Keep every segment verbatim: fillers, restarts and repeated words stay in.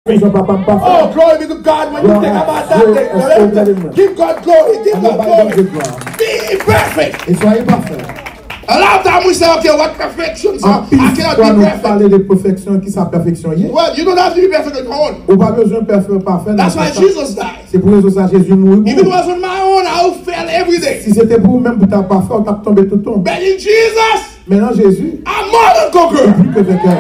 Jan papa m pafè. Oh, glory be to God when you think about that day. Give God glory, give God glory. Be perfect. E soyez parfaits. A lot of time we say, okay, what perfection? So I cannot be perfect. Anpil fwa nou pale de pèfeksyon, ki sa pèfeksyon ye? Well, you don't have to be perfect on your own. Ou pa bezwen pèfè, pafè nan tèt ou. That's why Jesus died. Se pou rezon sa Jezi mouri pou ou. If it was on my own, I would fail every day. Si se te pou ou menm pou ta pafè, ou t ap tonbe toutan. But in Jesus, Men nan Jezi, I'm more than conqueror. Ou plis ke venkè.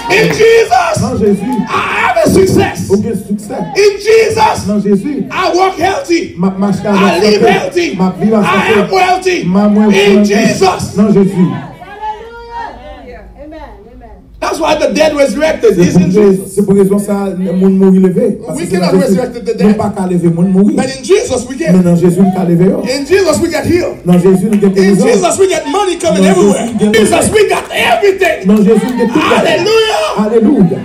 In Jesus, Nan Jezi, I have a success. Ou gen siksè. In Jesus, Nan Jezi, I walk healthy. M ap mache avèk sante. I live healthy. M ap viv an sante. I am wealthy. M a mwen In Jesus. Nan Jezi. Hallelujah. Amen. Amen. That's why the dead resurrected is in Jesus. Se pou rezon sa, moun mouri leve. We cannot resurrect the dead. Nou pa ka leve moun mouri. But in Jesus we can. Men nan Jezi nou ka leve yo. In Jesus we get healed. Nan Jezi nou gen gerizon. In Jesus we get money coming everywhere. Nan Jezi nou gen... Jesus we got everything. Nan Jezi nou gen tout bagay. Hallelujah. Alelouya.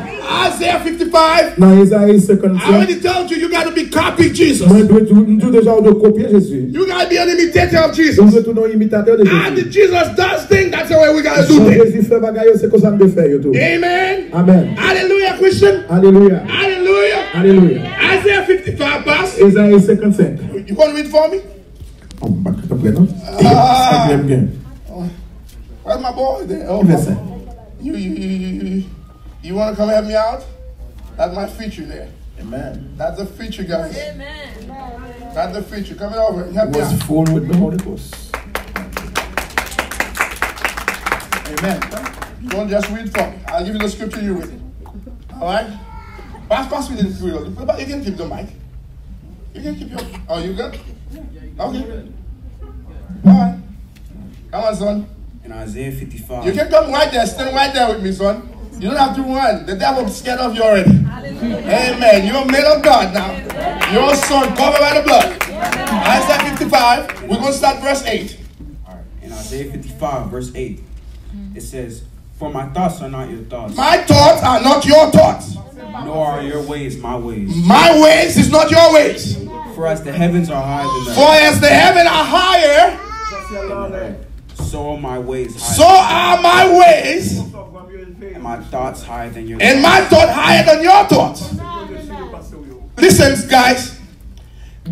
Isaiah fifty-five. Nan Ezayi senkannsenk. I already told you, you got to be copy Jesus. Mwen dwe di, m di w deja, ou dwe kopye Jezi. You got to be an imitator of Jesus. Ou dwe tounen yon imitatè de Jezi. And Jesus does things, that's the way we got to do things. Jan Jezi fè bagay yo, se konsa n dwe fè yo tou. Amen. Amen. Hallelujah, Christian. Alelouya. Hallelujah. Alelouya. Isaiah fifty-five, boss. Ezayi senkannsenk. You want to read for me? Oh, m pa t konprann non. Ah. Where my boy there? Oh, my boy. You, you, you, you, you, you want to come help me out? That's my future there. Amen. That's the future, guys. Amen. That's the future. Come on over and help me out. Was full with the Holy Ghost. Amen. Don't just read for me. I'll give you the scripture, you read it. All right? Pass, pass me the Creole. You can keep the mic. You can keep your... Oh, you good? Okay. All right. Come on, son. In Isaiah fifty-five. You can come right there. Stand right there with me, son. You don't have to run. The devil scared of you already. Amen. You're a man of God now. You're a son covered by the blood. Isaiah fifty-five. We're going to start verse eight. All right. In Isaiah fifty-five, verse eight, it says, "For my thoughts are not your thoughts, My thoughts are not your thoughts. Nor are your ways my ways. My ways is not your ways. For as the heavens are higher than the For as the heaven are higher, than the earth, so are my ways higher so are my ways, and my thoughts higher than your and my thoughts. Thought higher than your thoughts." Listen, guys.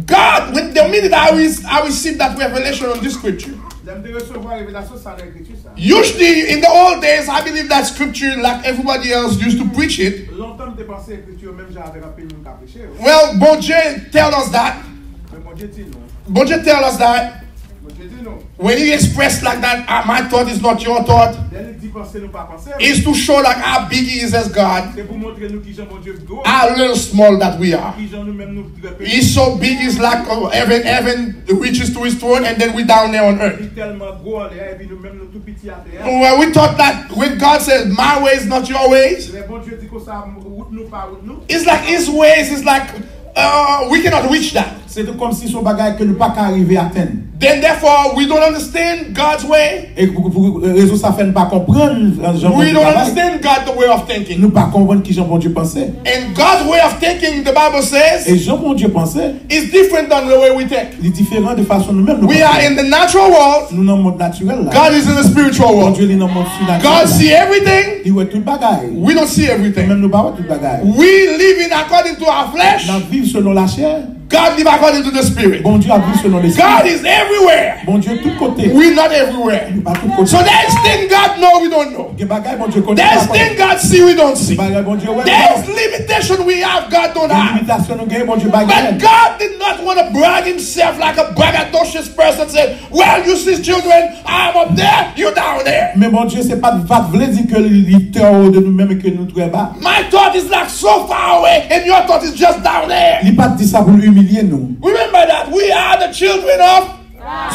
God, when the minute I, re- I received that revelation on this scripture, Lè m te resevwa revelasyon sa nan ekriti sa. Usually, in the old days, I believe that scripture, like everybody else, used to preach it. Lontan m te panse ekriti yo menm jan avèk anpil moun ka preche yo. Well, Bondye tell us that. Men Bondye di nou. Bondye tell us that. Bondye di nou. When he expressed like that, "Ah, my thought is not your thought," Lè li di panse nou pa panse m. Is to show like how big he is as God. Se pou montre nou kijan Bondye gwo. How little small that we are. Kijan nou menm nou trè piti. He's so big, he's like, uh, heaven, heaven reaches to his throne, and then we down there on earth. Li tèlman gwo anlè a, epi nou menm nou tou piti atè a. When we thought that, when God says, "My ways, not your ways," Lè Bondye di konsa, wout nou pa wout nou. It's like his ways is like, uh, we cannot reach that. Se tou kòmsi se yon bagay ke nou pa ka rive atenn. Then therefore, we don't understand God's way. E pou, pou rezon sa fè nou pa konprann jan Bondye travay. We don't understand God the way of thinking. Nou pa konprann kijan Bondye panse. And God's way of thinking, the Bible says, E jan Bondye panse, is different than the way we think. Li diferan de fason nou menm nou panse. We are in the natural world. Nou nan mond natirèl la. God is in the spiritual world. Bondye li nan mond sinatirèl la. God see everything. Li wè tout bagay. We don't see everything. Nou menm nou pa wè tout bagay. We living according to our flesh. N ap viv selon lachè. God live according to the spirit. Bondye ap viv selon lespri. God is everywhere. Bondye tout kote. We not everywhere. Nou pa tout kote. So there is thing God know we don't know. Gen bagay Bondye konnen nou pa konnen. There is thing God see we don't see. Gen bagay Bondye wè nou pa wè. There is limitation we have God don't have. Gen limitasyon nou genyen Bondye pa genyen. But God did not want to brag himself like a braggadocious person said, "Well, you see children, I'm up there, you down there." Men Bondye se pa t, pa t vle di ke li, li tè wo de nou menm e ke nou trè ba. My thought is like so far away and your thought is just down there. Li pa t di sa pou l imilye nou. Remember that we are the children of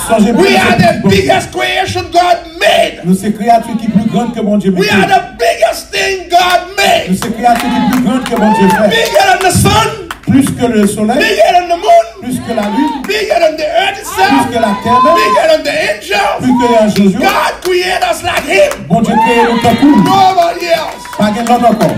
Sonje byen, nou se pi gran. We are the biggest creation God made. Nou se kreyati ki pi gran ke Bondye mete. We are the biggest thing God made. Nou se kreyati ki pi gran ke Bondye fè. Bigger than the sun. Plis ke le solèy. Bigger than the moon. Plis ke lalin. Bigger than the earth itself. Plis ke latè menm. Bigger than the angels. Plis ke anj yo. God created us like him. Bondye kreye nou tankou l. Nobody else. Pa gen lòt ankò.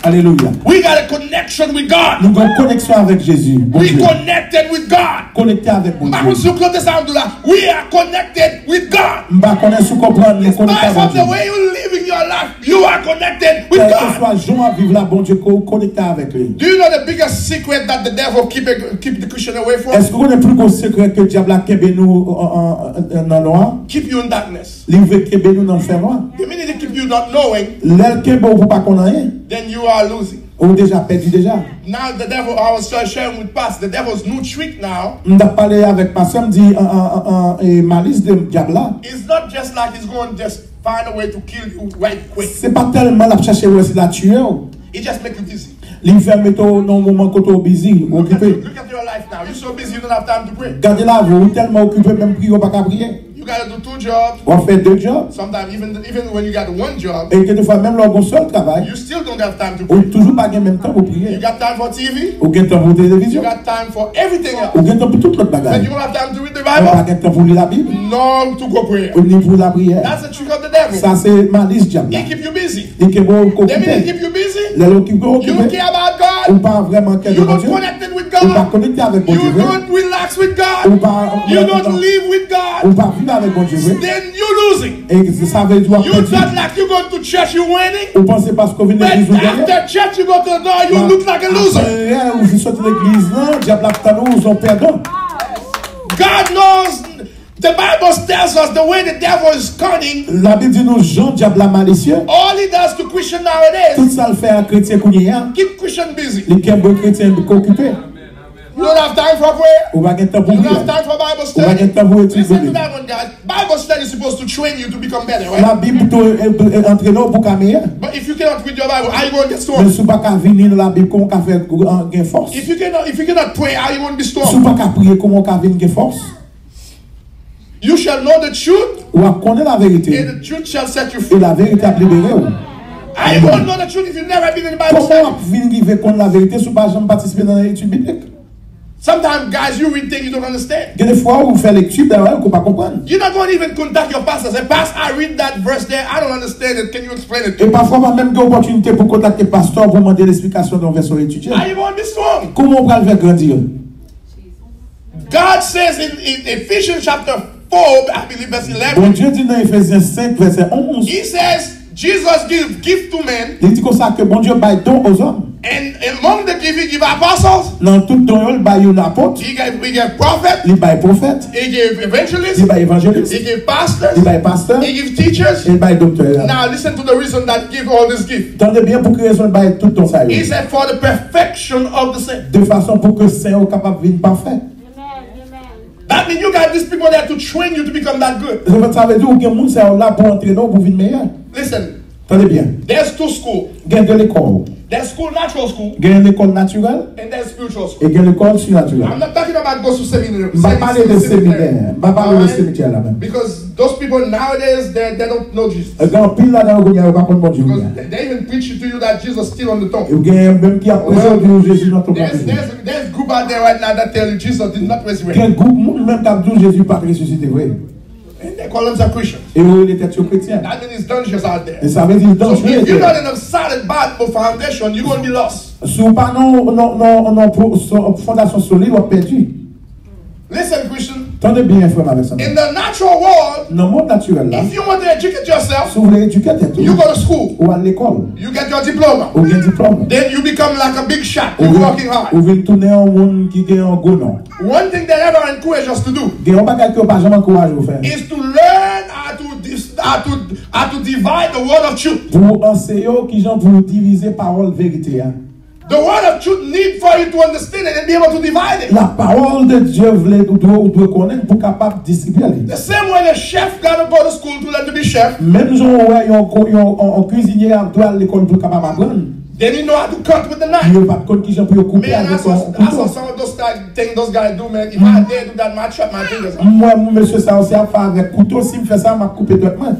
Alelouya. We got a connection with God. Nou gen yon koneksyon avèk Jezi. We Bondye. Connected with God. Konekte avèk M pa konn Bondye. si w koute sa m di w la. We are connected with God. M pa konnen si w konprann, nou konekte By avèk from the Bondye. Way you living your life, you are connected with God. Kèlkeswa jan w ap viv la, Bondye ko- konekte avèk li. Do you know the biggest secret that the devil keep a, keep the Christian away from? Èske w konnen pli gwo sekrè ke dyab la kenbe nou an- an- an- nan nwa? Keep you in darkness. Li vle kenbe nou nan fènwa. The minute he keep you not knowing, Lè l kenbe w pou pa konn anyen, then you are losing. ou deja pèdi deja. Now the devil, I was sharing with Pastor, the devil's new trick now M t ap pale avèk pastè, m di an- an- an- an- e malis de dyab la. It's not just like he's going to just find a way to kill you right quick. Se pa tèlman l ap chèche wè si l a tiye w. It just make you busy. Li fè mete w nan yon moman kote w bizi, w Look at, okipe. you, look at your life now. You're so busy, you don't have time to pray. Gade lavi w, ou tèlman okipe, menm priye w pa ka priye. You gotta do two jobs. W ap fè de djòb. Sometimes even even when you got one job, E gen de fwa, menm lè w gen yon sèl travay, you still don't have time to ou pray. Toujou pa gen menm tan pou You priye. Got time for T V. Ou gen tan pou You televizyon. Got time for everything else. Ou gen tan pou tout lòt But bagay. You don't have time to read the Ou pa Bible. Gen tan pou li Labib. No to go prayer. Ou ni pou lapriyè. That's the trick of the devil. Sa se malis dyab la. He keep you busy. Li kenbe w Then when he okipe. keep you busy, Lè l okipe w you don't okipe, care about God. Ou pa vrèman kè de You don't Bondye. Connected with Ou pa God. Konekte avèk Bondye You vre. Don't relax with God. Ou pa You don't live with God. Ou pa viv avèk Bondye vre. Then you losing. E sa vle di w ap You pèdi. Thought like you going to church, you winning. Ou panse paske w vin But legliz ou genyen. After church, you go to the door, you look like a loser. Apre ou vin soti legliz lan, dyab la ap tann ou, ou se yon pèdan. God knows. The Bible tells us the way the devil is cunning. Labib di nou jan dyab la malisye. All he does to Christian nowadays. Tout sa l fè a kretyen kounye a. Keep Christian busy. Li kenbe kretyen okipe. You don't have time for prayer. Ou pa gen tan pou priye. You don't have time for Bible study. Ou pa gen tan pou etid biblik. Listen to that one, guys. Bible study is supposed to train you to become better, right? Labib tou e- e- antrene w pou ka meyè. But if you cannot read your Bible, how you going to get strong? Men si w pa ka vini nan Labib, kòman w ka fè gen fòs? If you cannot, if you cannot pray, how you going to be strong? Si w pa ka priye, kòman w ka vin gen fòs? You shall know the truth. W ap konnen laverite. And the truth shall set you free. E laverite ap libere w. How you going to know the truth if you never been in the Bible study? Kòman w ap vin rive konn laverite si w pa janm patisipe nan etid biblik? Sometimes, guys, you read things you don't understand. Gen de fwa ou fè lekti bagay ke w pa konprann. You're not going to even contact your pastor. Say, Pastor, I read that verse there. I don't understand it. Can you explain it to me? E pafwa w pa menm gen opòtinite pou kontakte pastè w pou mande l esplikasyon de yon vèsè w etidye. How you going to be strong? Kòman w pral fè grandi? God says in, in Ephesians chapter four, I believe verse eleven. Bondye di nan Efezyen senk vèsè onz. He says Jesus give gift to men. Li di konsa ke Bondye bay don aux hommes. And among the gift he give apostles. Nan tout don yo, li bay youn apot. He gave, he gave prophet. Li bay pwofèt. He gave evangelist. Li bay evanjelis. He gave pastors. Li bay pastè. He give teachers. E li bay doktè. Now listen to the reason that he give all this gift. Tande byen pou ki rezon li bay tout don sa yo. He said for the perfection of the saint. De fason pou ke sen yo kapab vin pafè. That means you got these people there to train you to become that good. Sa vle di ou gen moun sa yo la pou antrene w pou vin meyè. Listen. Tande byen. There's two school. Gen de lekòl. There's school, natural school. Gen lekòl natirèl. And there's spiritual school. E gen lekòl sinatirèl. I'm not talking about go to seminary. M pa pale de seminè. M pa pale de seminè la menm. Because those people nowadays, they, they don't know Jesus. Gen anpil ladan yo kounye a yo pa konn Bondye kounye a. Because they, they even preach to you that Jesus still on the throne. Yo gen menm ki ap prese yo di yo Jezi nan tonm nan toujou. There's, there's group out there right now that tell you Jesus did not resurrect. Gen gwoup moun menm k ap di w Jezi pa t resisite vre. And they call themselves Christian. E yo rele tèt yo kretyen. That means it's dangerous out there. E sa vle di l danjere. So if you're not in a solid Bible foundation, you're going to be lost. Si w pa nan nan nan nan fondasyon solid, w ap pèdi. Listen, Christian. Tande byen, frè m avèk sè m. In the natural world, nan mond natirèl la, if you want to educate yourself, si w vle edike tèt ou, you go to school. Ou al lekòl. You get your diploma. Ou gen diplòm. Then you become like a big shot. Ou vin tounen yon moun ki gen yon gwo non. One thing they never encourage us to do. Gen yon bagay ke yo pa janm ankouraje w fè. Is to learn how to dis, how to, how to divide the word of truth. Pou anseye w kijan pou w divize pawòl verite a. The word of truth need for you to understand it and be able to divide it. La parole de Dieu vle ou dwe ou dwe konnen pou kapab distribye li. The same way the chef gotta go to school to learn to be chef. Menm jan w wè yon yon yon kwizinye ap dwe al lekòl pou l kapab aprann. They didn't know how to cut with the knife. Yo pa t konn kijan pou yo koupe avèk yon kouto. Man, I saw, I saw some of those things those guys do, man. If I dare do that, my chop my fingers off. M wè mesye sa yo se ap fè avèk kouto, si m fè sa m ap koupe dwèt mwen.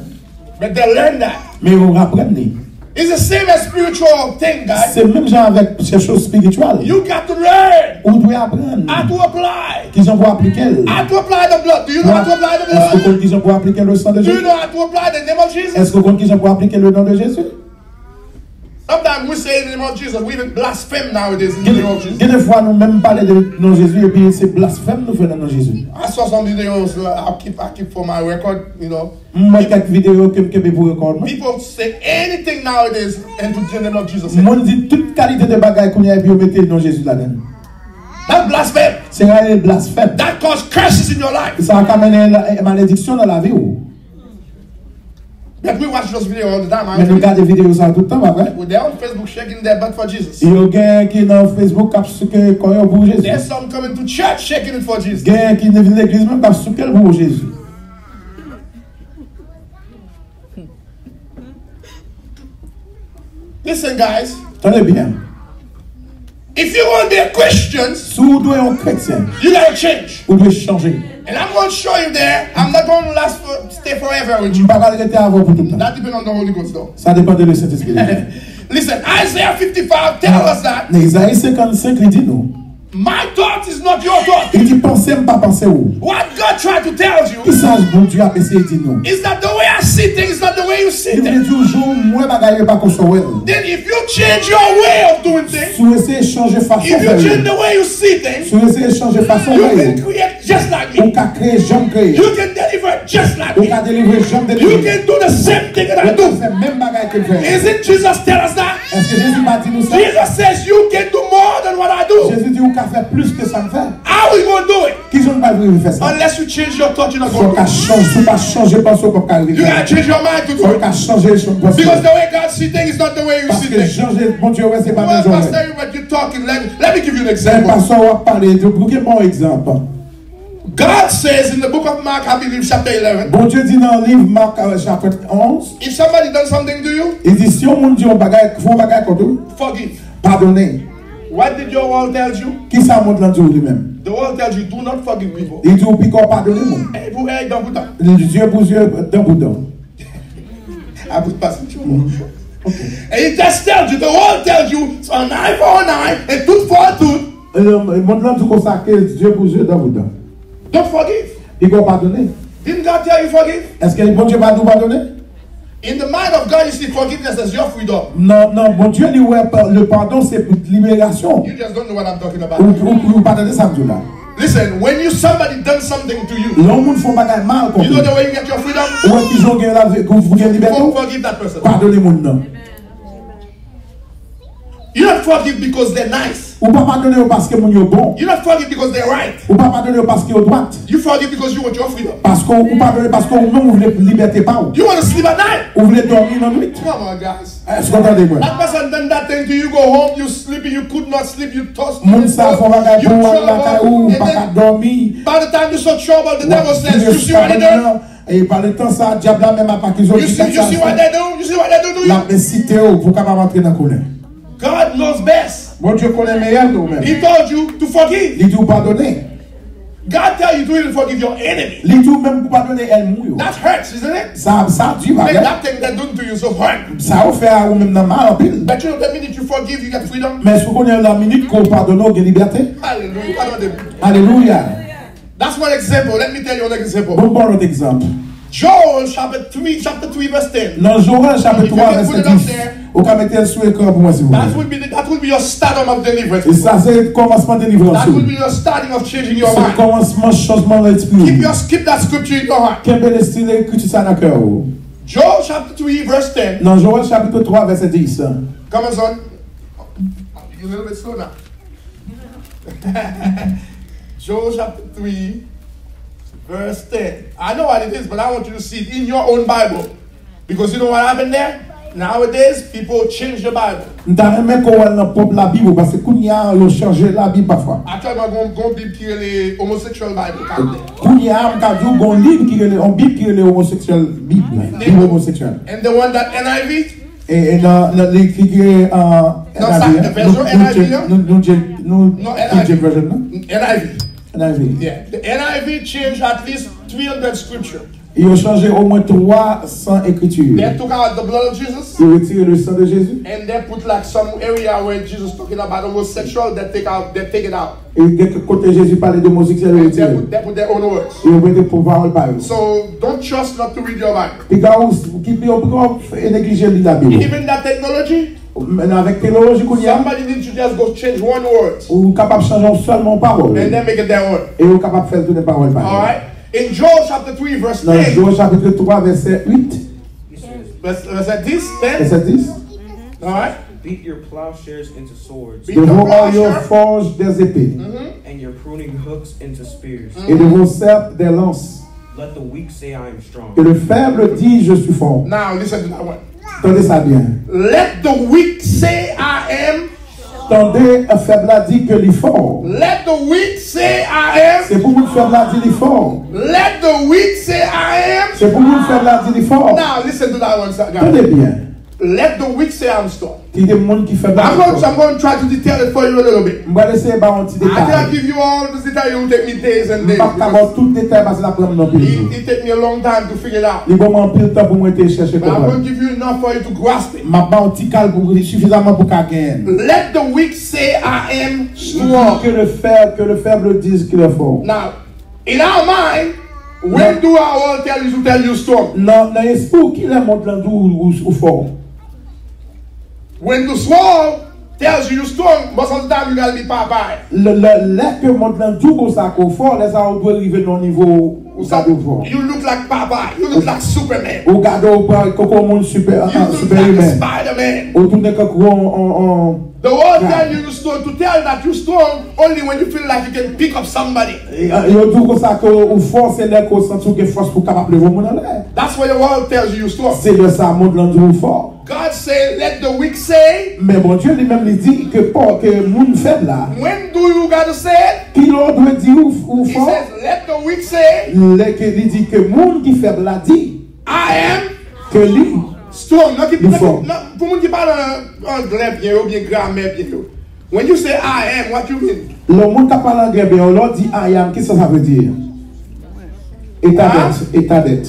But they learn that. Men yo aprann li. It's the same as spiritual thing, guys. Se menm jan avèk se choz espirityèl. You got to learn. Ou dwe aprann. How to apply. Kijan pou aplike l. How to apply the blood. Do you know how to apply the blood? Èske w konn kijan pou aplike le sang de Jésus? Do you know how to apply the name of Jesus? Èske w konn kijan pou aplike le non de Jezi? Sometimes we say in the name of Jesus, we even blaspheme nowadays in the name of Jesus. Gen de fwa nou menm pale de non Jezi epi se blasfèm nou fè nan non Jezi. I saw some videos, uh, I keep, I keep for my record, you know. M wè kèk videyo ke m kenbe pou rekòd mwen. People say anything nowadays and put the name of Jesus in. Moun di tout kalite de bagay kounye a epi yo mete non Jezi ladan. That blasphemy. Se rele blasfèm. That cause curses in your life. Sa ka mennen la- eh, malediksyon nan lavi w. But we watch those videos all the time. Men nou gade videyo sa tout tan, pa vre? They're on Facebook shaking their butt for Jesus. Yo gen ki nan Facebook k ap souke kò yo pou Jezi. There's some coming to church shaking it for Jesus. Gen ki vin legliz menm k ap souke l pou Jezi. Listen, guys. Tande byen. If you want to be a Christian, si w dwe yon kretyen, you gotta change. Ou dwe chanje. And I'm going to show you there. I'm not going to last for, stay forever with you. M pa pral rete avè w pou tout tan. That depends on the Holy Ghost, though. Sa depann de Sentespri. Listen, Isaiah fifty-five tell us that. Nan Izayi senkannsenk, li di nou, My thought is not your thought. Li di, panse m pa panse ou. What God tried to tell you Kisa Bondye ap eseye di nou? Is that the way I see things is not the way you see things. Li vle di w jan w wè bagay yo pa konsa w wè l. Then if you change your way of doing things, Si w eseye chanje fason if you change the way you see things, si w eseye chanje fason w wè yo, you can create just like me. Ou ka kreye jan m kreye. You can deliver just like me. Ou ka delivre jan m delivre. You can do the same thing that I do. Ou ka fè menm bagay ke m fè. Isn't Jesus tell us that? Èske Jezi pa di nou sa? Jesus says you can do more than what I do. Jezi di ou ka fè plis ke sa m fè. How we gonna do it? Kijan nou pral rive fè sa? Unless you change your thought, you're not gonna do it. Fò w ka chanje, si w pa chanje panse w, w p ap ka rive. You gotta change your mind to do it. Fò w ka chanje panse w. Because the way God see things is not the way you see things. Paske jan Bondye wè se pa menm jan w wè. Pastor, what you talking? Let, let me give you an example. Men pastè w ap pale, pou gen bon egzanp. God says in the book of Mark, I believe, chapter eleven, Bondye di nan liv Mak, euh, chapit onz, if somebody done something to you, li di si yon moun di yon bagay, fè yon bagay kont ou, forgive. Padone. What did your world tell you? Kisa mond lan di w li menm? The world tells you do not forgive people. Li di w piko padone moun. Œil pour œil, dent pour dent. Li di yeux pour yeux, dent pour dent. I put past it. Mm. Okay. And it just tells you, the world tells you, it's an eye for an eye, and tooth for a tooth. Euh, mond lan di konsa ke yeux pour yeux, dent pour dent. Don't forgive. Piko padone. Didn't God tell you forgive? Èske Bondye pa di w padone? In the mind of God, you see forgiveness as your freedom. Nan, nan, Bondye li wè pa- le pardon se liberasyon. You just don't know what I'm talking about. Ou, ou, ou pa tande sa m di w la. Listen, when you somebody done something to you, Lè yon moun fè yon bagay mal kont ou, you know the way you get your freedom? Ou wè kijan w gen la, ou gen libète w? Forgive that person. Padone moun nan. You don't forgive because they're nice. Ou pa padone yo paske moun yo bon. You don't forgive because they're right. Ou pa padone yo paske yo dwat. You forgive because you want your freedom. Paske ou padone paske ou menm ou vle libète pa w. You want to sleep at night. Ou vle dòmi nan nwit. Come on, guys. Èske w tande mwen? That person done that thing to you, go home, you sleepy, you could not sleep, you tossed, you Moun sa fè bagay pou w al lakay ou, ou pa ka dòmi. By the time you so troubled, the devil says, "You see what they done?" E pa le tan sa, dyab la menm ap akize w. You see, you see what they do? You see what they do to you? L ap esite w pou w kapab antre nan kolè. God knows best. Bondye konnen meyè ke w menm. He told you to forgive. Li di w padone. God tell you to even forgive your enemy. Li di w menm pou padone ènmi w yo. That hurts, isn't it? Sa, sa di, pa vre? That thing they done to you so hurt. Sa yo fè a ou menm nan mal anpil. But you know, the minute you forgive, you get freedom. Men si w konnen la minit ke w padone, w gen libète. Hallelujah. Alelouya. That's one example. Let me tell you another example. Bon, bon, lòt egzanp. Joel chapter three, chapter three, verse ten. Nan Joel chapit twa, vèsè dis. Ou ka mete l sou ekran pou mwen, silvouplè. That will be the, that will be your stardom of deliverance. E sa se kòmansman delivrans ou. That will be your starting of changing your mind. Se kòmansman chanjman nan lespri ou. Keep your, keep that scripture in your heart. Kenbe lespri ekriti sa nan kè ou. Joel chapter three, verse ten. Nan Joel chapit twa, vèsè dis. Come on, son. You a little bit slow now. Joel chapter three, verse ten. I know what it is, but I want you to see it in your own Bible. Because you know what happened there? Nowadays, people change the Bible. M ta renmen ke w al nan pwòp Labib ou, paske kounye a, yo chanje Labib pafwa. Aktyèlman, gon, gon Bib ki rele Homosexual Bible, ka ap de. Kounye a, m ka di w, gon liv ki rele, yon Bib ki rele Homosexual Bib, Bib Homosexual. And the one that N I V, E, e nan, nan li ki gen, uh, non, sa, N I V, vèsyon N I V an? New, New, New King James Version nan? N I V. N I V. Yeah. The N I V change at least three hundred scripture. Yo chanje omwen twa san ekriti. They took out the blood of Jesus. Yo retire le san de Jezi. And they put, like, some area where Jesus talking about homosexual, they take out, they take it out. E gen kèk kote Jezi pale de omoseksyèl, yo retire. They put, they put their own words. Yo mete pou pawòl pa yo. So don't trust not to read your Bible. Piga ou, ki, yo, piga ou neglije li Labib ou. Even that technology, Men avèk teknoloji kounye a, Somebody needs to just go change one word ou kapab chanje yon sèlman pawòl. And then make it their own. E ou kapab fè l tounen pawòl pa yo. Alright? In Joel chapter three, verse Nan ten. Joel chapit twa, vèsè uit, Verse, verse this, ten. vèsè dis. Alright? Beat your plowshares into swords Beat De the vos haillons plowshare. Forgez des épées. Mm-hmm. and your pruning hooks into spears. Et de vos ceps des lances. Let the weak say, I am strong. Que le faible dise, Je suis fort. Now listen to that one. Tande sa byen. Let the weak say I am. Tande, fèb la di ke li fò. Let the weak say I am. Se pou moun fèb la di li fò. Let the weak say I am. Se pou moun fèb la di li fò. Now listen to that one, sir, guys. Tande byen. Let the weak say I'm strong. Kite moun ki fèb la I'm di going, fò. I'm going to try to detail it for you a little bit. M pral eseye ba yon ti I cannot detay. give you all the detail. It will take me days and M days. p ap ka ba w Because tout detay paske l ap pran m nan pil jou. it, it take me a long time to figure it out. Li ban m anpil tan pou mwen te chèche But I'm konprann. going to give you enough for you to grasp it. M ap ba w ti kal pou sifizaman pou ka genyen. Let the weak say I am Li di strong. que le faible, que le faible dise qu'il est fort. Now, in our mind, when do our world tell you to tell you strong? Nan, nan espri w, kilè mond lan di w ou, ou fò? When the world tells you you strong, most of the time you gotta be Popeye. Lè, lè, lè ke mond lan di w konsa ke w fò, lè sa a ou dwe rive nan nivo ou ka di w fò. You look like Popeye. You look like Superman. Ou gade w pa koko moun super, You uh, look super like a human. Spider-Man. Ou tounen kankou yon, yon, yon The world tell you you strong to tell that you strong only when you feel like you can pick up somebody. E, e, yo di w konsa ke ou fò, se lè ke w santi w gen fòs pou w kapab leve yon moun anlè. That's why the world tells you you strong. Se lè sa mond lan di w fò. God say, let the weak say. Men Bondye li menm li di ke pò, ke moun fèb la. When do you gotta say it? Ki lè w dwe di ou, ou He fò? Says, let the weak say, Lè ke li di ke moun ki fèb la di I am ke li strong. Nan ki, Li fò. nan, pou moun ki pale anglè byen yo, oubyen gramè byen yo. When you say I am, what you mean? Lè yon moun ka pale anglè byen, lè w di I am, kisa sa vle di? Eta Huh? det, eta det.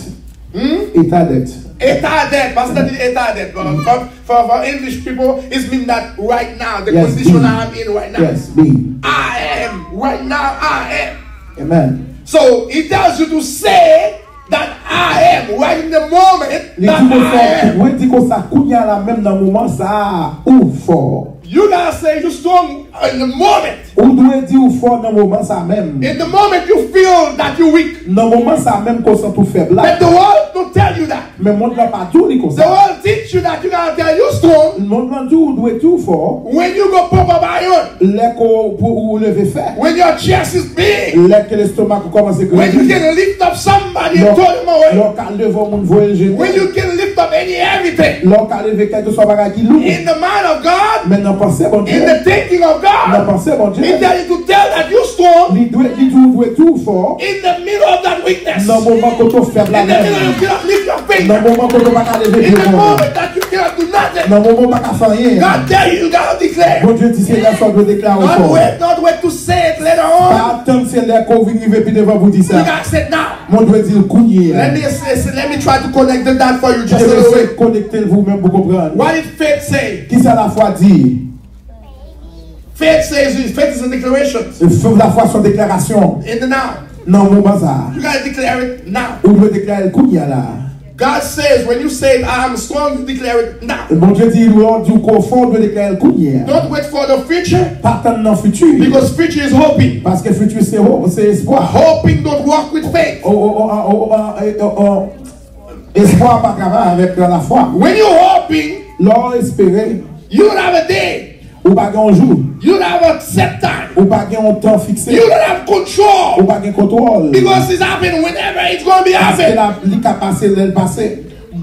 Hmm? Eta det. Eta det, paske sa di eta det. But for, for, for English people, it mean that right now, the Yes, condition be. I am in right now. Yes, be. I am, right now I am. Amen. So he tells you to say that I am, right in the moment Li that di konsa, I am. Mwen di konsa, kounye a la menm nan moman sa a, ou fò. You gotta say you strong in the moment. Ou dwe di ou fò nan moman sa menm. In the moment you feel that you weak. Nan moman sa menm ke w santi w fèb la. But the world don't tell you that. Men mond lan pa di w li The konsa. world teach you that you gotta tell you strong. Mond lan di w ou dwe di ou fò. When you go pump up iron. Lè ke w pou ou leve fè. When your chest is big. Lè ke lestomak ou kòmanse When you grandi. can lift up somebody Lè and throw them away. w ka leve yon moun voye l jete. When you can lift up any everything. Lè w ka leve kèlkeswa bagay ki lou. In the mind of God, Men nan panse Bondye. in the thinking of Nan God, panse Bondye. He tell you to tell that you strong Li dwe, li di ou dwe di ou fò. In the middle of that weakness. Nan moman kote w fèb la In the middle menm. you cannot lift your finger. Nan moman kote w pa ka leve In pye the w. Moment that you cannot do nothing. Nan moman w pa ka fè anyen. God tell you, you gotta declare. Bondye di se lè sa w dwe deklare ou Don't fò. Wait, don't wait to say it later on. Pa atann se lè ke w vin rive pi devan pou di You sa. gotta say it now. Mwen dwe di l kounye a. Let me say, let me try to connect the dot for you just a Kite little mwen bit. Konekte l pou mwen pou konprann. What did faith say? Kisa lafwa di? Faith says, faith is a declaration. Lafwa se yon deklarasyon. In the now. Nan moman sa a. You gotta declare it now. Ou dwe deklare l kounye a la. God says, when you say, I am strong, you declare it now. Bondye di, lè w di w ke w fò, ou dwe deklare l kounye a. Don't wait for the future. Pa tann nan fiti. Because future is hoping. Paske fiti se ho-, se espwa. Hoping don't walk with faith. O, o, o, o, o, o, o, o. Espwa pa travay avèk lafwa. When you hoping, Lè w espere, you don't have a day. Ou pa gen yon jou. You don't have a set time. Ou pa gen yon tan fikse. You don't have control. Ou pa gen kontwòl. Because it's happening whenever it's going to be Paske happening. la, li ka pase lè l pase.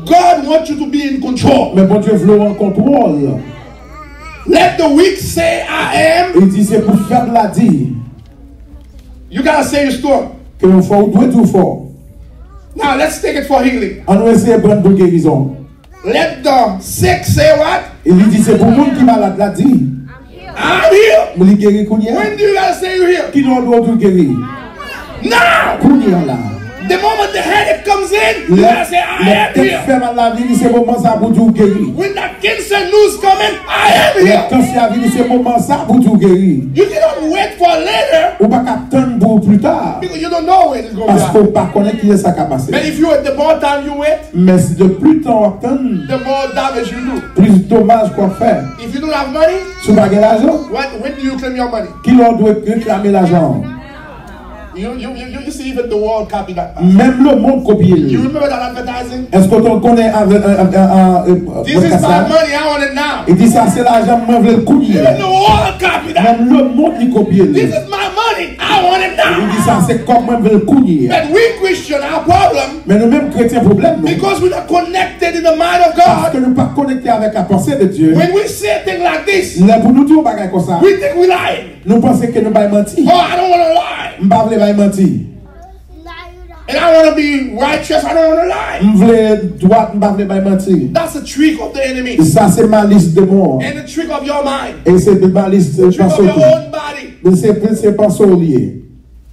God wants you to be in control. Men Bondye vle w an kontwòl. Let the weak say, I am. Li di se pou fèb la di. You gotta say you're strong. Ke w fò, ou dwe di w fò. Now let's take it for healing. An nou eseye pran pou gerizon. Let the sick say what? E li di se pou moun ki malad la di. I'm healed. Li geri kounye a. When do you gotta say you're healed? Ki lè w dwe di w geri? Now. Kounye a la. The moment the headache comes in, you Lè gotta say, I lè am tèt healed. fè mal la vini, se moman sa pou di w geri. When that cancer news coming, I am Lè healed. kansè a vini, se moman sa pou di w geri. You cannot wait for later Ou pa ka tann pou pli ta. because you don't know when it's going to Paske w happen. Pa konnen kilè sa ka pase. But if you wait, the more time you wait, Men si de pli tan w ap tann, the more damage you do. Plis domaj w ap fè. If you don't have money, Si w pa gen lajan, when, when do you claim your money? Kilè w dwe reklame lajan an? You, you, you, you see, even the world copy that. Menm lemonn kopye l. You remember that advertising? Èske w te konnen avè- a- a- a- a- This is pwodkas my la? Money, I want it now. Li di sa se lajan m, mwen vle l kounye Even a. The world copy that. Menm lemonn li kopye l. This is my money, I want it Li di now. Sa se kòb mwen, mwen vle l kounye a. But we Christian, our problem, Men nou menm kretyen pwoblèm nou. Because we're not connected in the mind of God, Paske nou pa konekte avèk la panse de Dye. When we say a thing like this, Lè pou nou di yon bagay konsa, we think we lying. Nou panse ke nou bay manti. Oh, I don't want to lie. M pa vle bay manti. And I want to be righteous. I don't want to lie. M vle dwat, m pa vle bay manti. That's the trick of the enemy. Sa se malis demon an. And the trick of your mind. E se de malis The trick of your panse. Own body. Se se panse w li ye.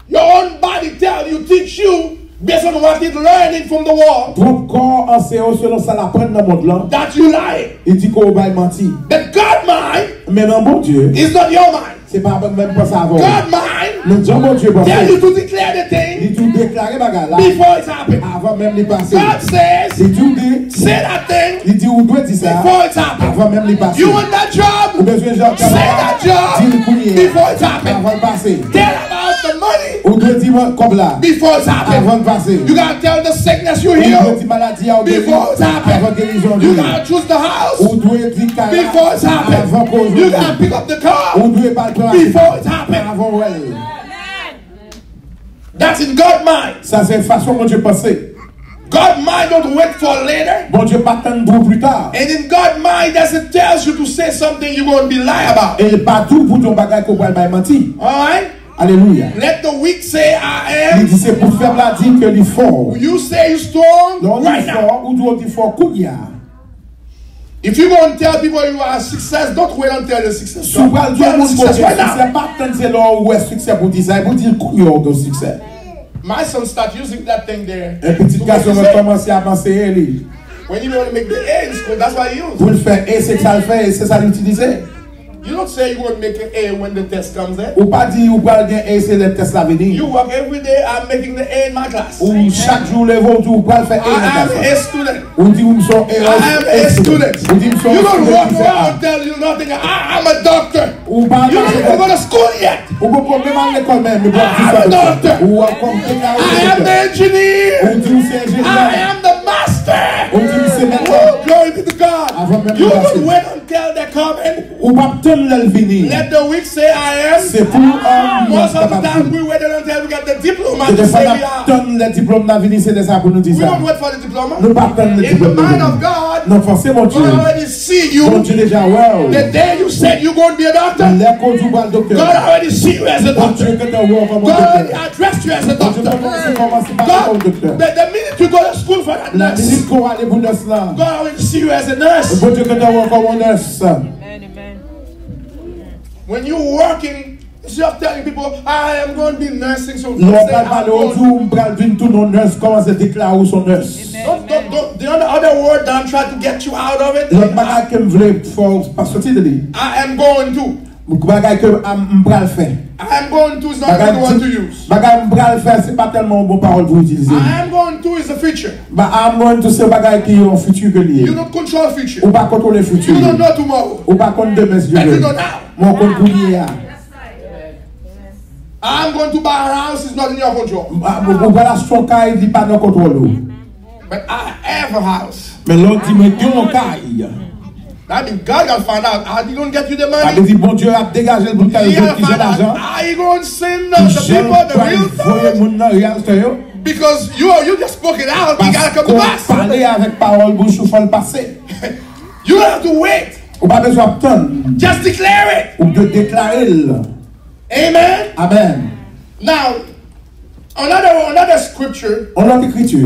Your own body tell you, teach you, based on what it learning from the world, Pwòp kò an se yo selon sa l aprann nan mond lan. That you lying. Li di ke w bay manti. But God mind Men nan Bondye, is not your mind. Se pa menm panse avè w. God mind Men jan Bondye panse, tell you to declare the li thing di w deklare bagay la before it's happened. Avan menm li pase. God says, Li di w di, say that thing li di w dwe di sa before it's happened. Avan menm li pase. You want that job? Ou bezwen jan Say that di l job kounye a. Before it's happened. Avan l pase. Tell about the money Ou dwe di mwen kòb la before it's happened. Avan l pase. You gotta tell the sickness you Ou dwe heal di maladi a ou geri before it's happened. Avan gerizon You vini. gotta choose the house Ou dwe di kay la before it's happened. Avan koz You gotta pick up the car Ou dwe bal pran before it's happened. Avan w wè l. That's in God mind. Sa se fason Bondye panse. God mind don't wait for later. Bondye pa tann pou pli ta. And in God mind, as it tells you to say something, you're going to be lie about. E pa tou pou di yon bagay ke w pral bay manti. All right? Alelouya. Let the weak say, I Li am. Di se pou fèb la di ke li fò. You say you strong Lè w di right now. Fò, ou di w di fò kounye a. If you're going to tell people you are a success, don't wait until you're success. Si w pral di yon Tell the moun success kote right now. Siksè, pa tann se lè w wè siksè pou w di sa. E pou w di l kounye a w gen siksè. My son start using that thing there. E pitit gason mwen kòmanse ap anseye li. When you want to make the A in school, that's what you use. Pou l fè A, se sa l fè, e se sa l itilize. You don't say you want to make an A when the test comes in. Ou pa di ou pral gen A, se lè tès la vini. You work every day. I'm making the A in my class. Ou chak jou w leve, ou di ou pral fè A nan I am klas a la. Student. Ou di ou m se yon I am a student. Ou di m se You yon don't student walk ki fè around A. And tell you nothing. I, I'm a doctor. Ou pa You don't even go to school yet. Ou poko menm al lekòl menm, ou pral di I'm a sa. Doctor. Ou ap kòm deklare I am the engineer. Ou di ou se enjenyè. I am the master. Ou di ou se mèt. Oh, glory be to God. Avan menm You li pase. Don't wait until they come in. Ou pa tann lè l vini. Let the weak say I am. Se pou um, Most of the time we wait until we get the diploma Se to de fwa say n we ap are. Tann lè diplòm nan vini, se de sa pou nou di We sa. Don't wait for the diploma. Nou pa tann lè In the diplòm mind nan of vini. God, Nan panse Bondye. God already see you. Bondye deja wè w. The day you said you're going to be a doctor, Lè w di w pral doktè. God already see you as a Bondye doctor. Gentan wè w kòm yon God doktè. addressed you as a Bondye doctor. Gentan kòmanse pale kòm doktè. But the minute you go to school for that Lè nurse, minit ke w ale pou nès la. God already see you as a nurse. Bondye Gentan wè w kòm yon nès. When you working, instead of telling people, I am going to be nursing, so Lè w say, pral I'm pale, ou di going. Ou m pral vin tou non nès, kòmanse deklare ou se yon nès. Don't, don't, don't, the other, other word that I'm trying to get you out of it. Lòt bagay ke m vle fè w pa soti de li. I am going to. Bagay ke a, m pral fè. I am going to is not a Bagay good word to di- use. Bagay m pral fè, se pa tèlman yon bon pawòl pou itilize. I am going to is the future. Ba, I'm going to se bagay ki yon fiti ke li You ye. Don't control future. Ou pa kontwole fiti. You don't know tomorrow. Ou pa konn demen si Dye But you vle. Know now. Men w konn kounye a. I'm going to buy a house is not in your control. Ou pral achte yon kay, li pa nan kontwòl ou. But I have a house. Men lè w di mwen gen yon kay. That means God gonna find out how he gonna get you the Sa money. Vle di Bondye ap degaje l pou l ka He jwenn gotta ki jan find out lajan. How he gonna send Ki us the jan people, l the pral real voye thought. Moun nan, realtè yo. Because you you just spoke it out, you gotta come to Paske w pass. Pale avèk pawòl bouch ou, fò l pase. You don't have to wait. Ou pa bezwen ap tann. Just declare it. Ou dwe deklare l. Amen. Amen. Now, another another scripture Yon lòt ekriti.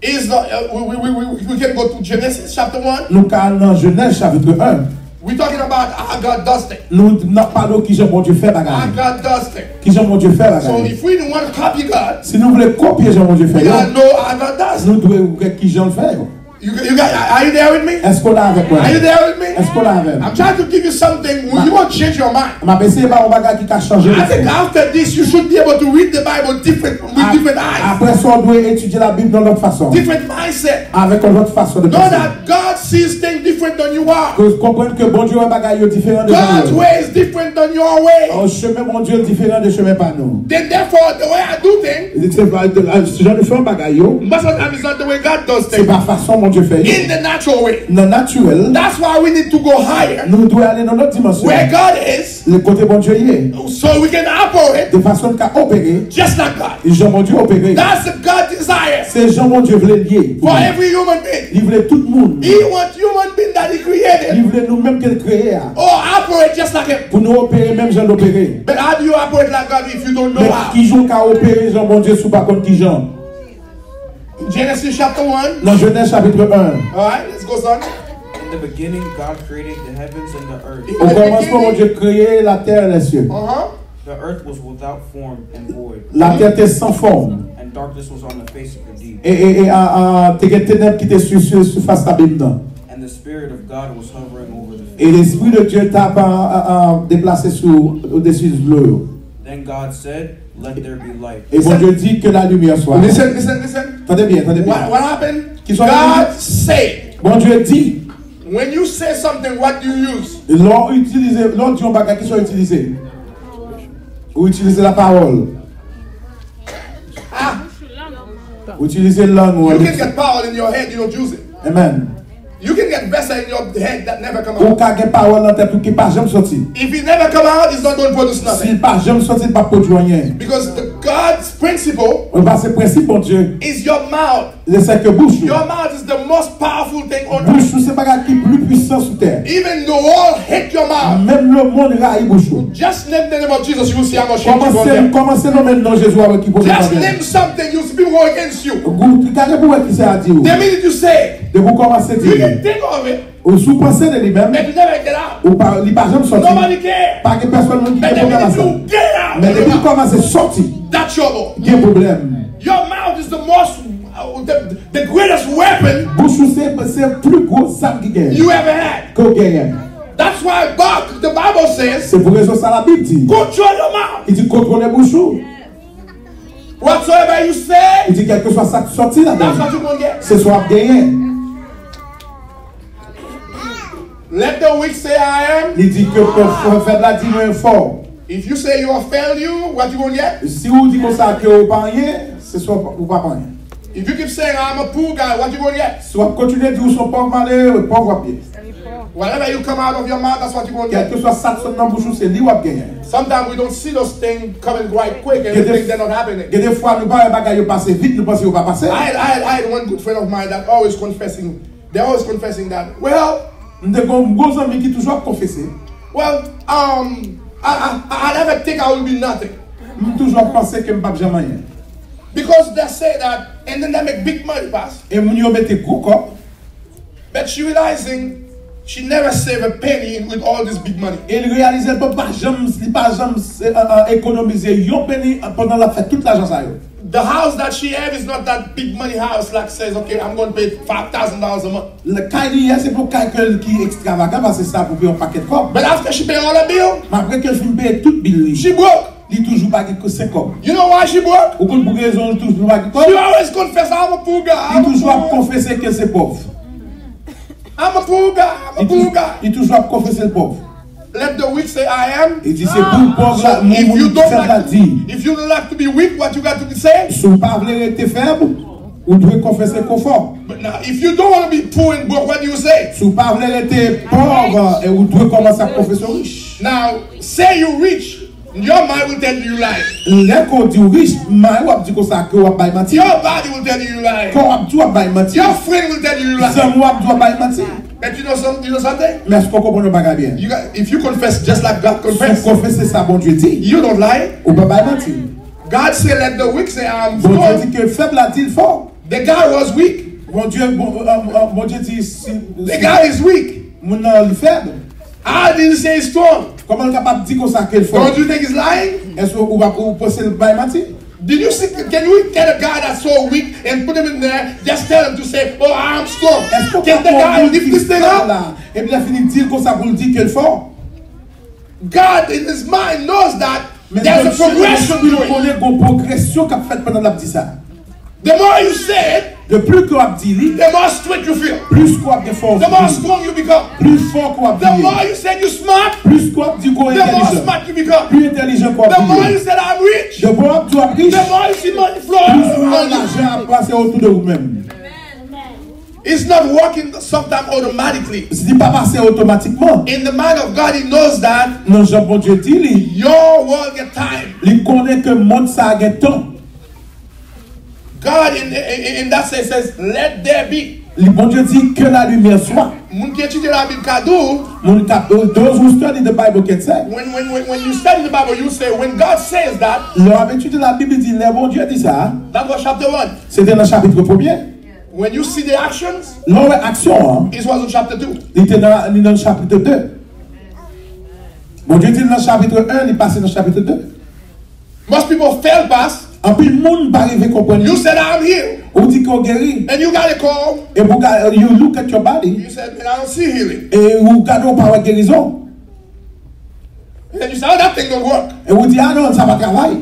Is the, uh, we, we, we, we, we can go to Genesis chapter one. Nou ka al nan Jenèz chapitre un. We talking about how God does things. Nou n ap pale de kijan Bondye fè bagay. How God does things. Kijan Bondye fè bagay. So if we want to copy God, si nou vle kopye jan Bondye fè yo, we gotta know how God does. Nou dwe wè kijan l fè yo. You, you got, are you there with me? Èske w la avèk mwen? Are you there with me? Èske w la avè m? I'm trying to give you something. You won't change your mind. M ap eseye ba w bagay ki ka chanje. I think after this, you should be able to read the Bible different, with different eyes. Apre sa, w dwe etidye Labib nan lòt fason. Different mindset. Avèk yon lòt fason de panse. Know that God sees things different than you are. Ke konprann ke Bondye wè bagay yo diferan de jan nou wè. God's way is different than your way. Chemen Bondye diferan de chemen pa nou. Then therefore, the way I do things, se pa, se jan nou fè bagay yo. Most of the time, it's not the way God does things. Se pa fason Bondye fè yo. In the natural way. Nan natirèl. That's why we need to go higher. Nou dwe ale nan lòt dimansyon. Where God is. Kote Bondye ye. So we can operate. De fason n ka opere. Just like God. Jan Bondye opere. That's the God desire. Se jan Bondye vle l ye. For every human being. Li vle tout moun. He wants human being that he created. Li vle nou menm ke l kreye a. Or operate just like him. Pou nou opere menm jan l opere. But how do you operate like God if you don't know how? Men kijan w ka opere jan Bondye si w pa konn kijan? Genesis chapter one. Nan Jenèz chapit en. All right, let's go, son. In the beginning, God created the heavens and the earth. Okòmansman, Bondye kreye latè e lèsye. Uh-huh. The earth was without form and void. Latè te san fòm. And darkness was on the face of the deep. E, e, e a, a, te gen tenèb ki te sou, sou sifas abim nan. And the Spirit of God was hovering over the face. E Lespri de Dye t ap, a, a, a, deplase sou, odesi dlo yo. Then God said, "Let there be light." E Bondye di, "Que la lumière soit." Listen, listen, listen. Tande byen, tande byen. What, what happened? Ki sa w di? God said. Bondye di. When you say something, what do you use? Lè w itilize, lè w di yon bagay, ki sa w itilize? Ou itilize lapawòl. Ah. Ou itilize lang ou. You can get power in your head, you don't use it. Amen. You can get vessel in your head that never come out. Ou ka gen pawòl nan tèt ou ki pa janm soti. If it never come out, it's not going to produce nothing. Si l pa janm soti, l p ap pwodui anyen. Because the God's principle, paske prensip Bondye, is your mouth. Se ke bouch ou. Your mouth is the most powerful thing on earth. Bouch ou se bagay ki pli pwisan sou tè. Even the world hate your mouth. Menm lemonn rayi bouch ou. Just name the name of Jesus, you will see how much hate you gonna get. Kòmanse, kòmanse nonmen non Jezi a, wè ki pwoblèm. Just name something, you see people go against you. Gade pou wè ki sa y a di ou. The minute you say it, depi w kòmanse di li, you can think of it. Ou si w panse de li menm, and you never get out. Ou pa, li pa janm soti. Nobody care. Pa gen pèsonn moun ki gen pwoblèm a sa. But the minute you get out, men depi l kòmanse soti, that's trouble. Gen pwoblèm. Your mouth is the most, uh, the, the greatest weapon, bouch ou se, se pli gwo zam ki genyen, you ever had. Ke w genyen. That's why God, the Bible says, se pou rezon sa Labib di, control your mouth. Li di, kontwole bouch ou. Whatsoever you say, li di, kèlkeswa sa k soti ladan, that's what you gonna get. Se sa w ap genyen. Let the weak say, "I am." Li di ke fè-, fèb la di, "Mwen fò." If you say you are failure, what you gonna get? Si ou di konsa ke ou pa anyen, se sa ou pa anyen. If you keep saying, "I'm a poor guy," what you gonna get? Si w ap kontinye di ou se yon pòv malere, pòv w ap ye. Whatever you come out of your mouth, that's what you gonna get. Kèlkeswa sa k sot nan bouch ou, se li w ap genyen. Sometimes we don't see those things coming quite quick and we think they're not happening. Gen de fwa nou pa wè bagay yo pase vit, nou panse yo pa pase. I had, I had, I had one good friend of mine that always confessing, they always confessing that, "Well," M te gen yon gwo zanmi ki toujou ap konfese. "Well, um, I, I, I never think I will be nothing." M toujou ap panse ke m p ap janm anyen. Because they say that, and then they make big money, pass. E moun yo mete gwo kòb. But she realizing she never save a penny with all this big money. E l reyalize l pa, pa janm, li pa janm, e, e, e, ekonomize yon peni pandan l ap fè tout lajan sa yo. The house that she have is not that big money house, like, says, "Okay, I'm gonna pay five thousand dollars a month." Kay li ye, se pa yon kay ke l ki ekstravagan, paske sa pou peye yon pakèt kòb. But after she pay all her bill, men apre ke l fin peye tout bil li, she broke. Li toujou pa gen senk kòb. You know why she broke? Ou konn pou rezon li toujou pa gen kòb? She always confess, "I'm a poor guy, I'm a poor guy." Li toujou ap konfese ke l se pòv. "I'm a poor guy, I'm a poor guy." Li toujou ap konfese l pòv. Let the weak say, "I am." Li di se pou pòv la, moun, moun ki fèb la di. If you don't like to be weak, what you got to say? Si w pa vle rete fèb, ou dwe konfese ke w fò. But now, if you don't want to be poor and broke, what do you say? Si w pa vle rete pòv, e ou dwe kòmanse ap konfese w rich. Now, say you rich. Your mind will tell you you lie. Lè kò w di w rich, may w ap di konsa ke w ap bay manti. Your body will tell you you lie. Kò w ap di w ap bay manti. Your friend will tell you you lie. Zanmi w ap di w ap bay manti. But you know some, you know something? Men èske w konprann yon bagay byen? You got, if you confess just like God confess, si w konfese sa Bondye di, you don't lie. Ou pa bay manti. God say, "Let the weak say, I am strong." Bondye di ke fèb la di l fò. The guy was weak. Bondye, bon, euh, euh, Bondye di si, the guy is weak. Moun nan li fèb. How did he say he's strong? Kòman l kapab di konsa ke l fò? Don't you think he's lying? Èske ou pa ou panse l bay manti? Did you see? Can you get a guy that's so weak and put him in there? Just tell him to say, "Oh, I'm strong." Èske ou Can the kapab guy lift this thing up? Epi lè fini di l konsa pou l di ke l fò? God in his mind knows that Men there's a Bondye, progression li to it. Konnen gon pwogresyon k ap fèt pandan l ap di sa. The more you say it, Le plis ke w ap di li, the more strict you feel. Plis ke w ap gen fòs. The more strong you become. Plis fò ke w ap The vini. More you said you're smart, Plis ke w ap di ke w The more entèlijan, smart you become. Plis entèlijan ke w ap The more you vini. Said I'm rich, De bon w ap di w ap rich, The more you see money flow Plis ou wè around you. Lajan ap pase otou de ou menm. It's not working sometimes automatically. Li pa pase otomatikman. In the mind of God, He knows that Nan jan Bondye di li, your world get time. Li konnen ke mond sa a gen tan. God in, in, in that sense says, "Let there be." Li Bondye di, "Que la lumière soit." Moun ki etidye Labib ka di w, Moun k ap, those who study the Bible can say. When, when, when, when you study the Bible, you say, when God says that, Lè w ap etidye Labib, li di, lè Bondye di sa, that was chapter one. Se te nan chapit premye. When you see the actions, Lè w wè aksyon an, it was in chapter two. Li te nan, li nan chapit de. Bondye di l nan chapit en, li pase nan chapit de. Most people fail past. Anpil moun pa rive konprann. You said, "I'm healed." Ou di ke w geri. And you got a call. E pou ga-, you look at your body. You said, "Man, I don't see healing." E ou gade, ou pa wè gerizon. And you say, "Oh, that thing don't work." E ou di, "Ah non, sa pa travay."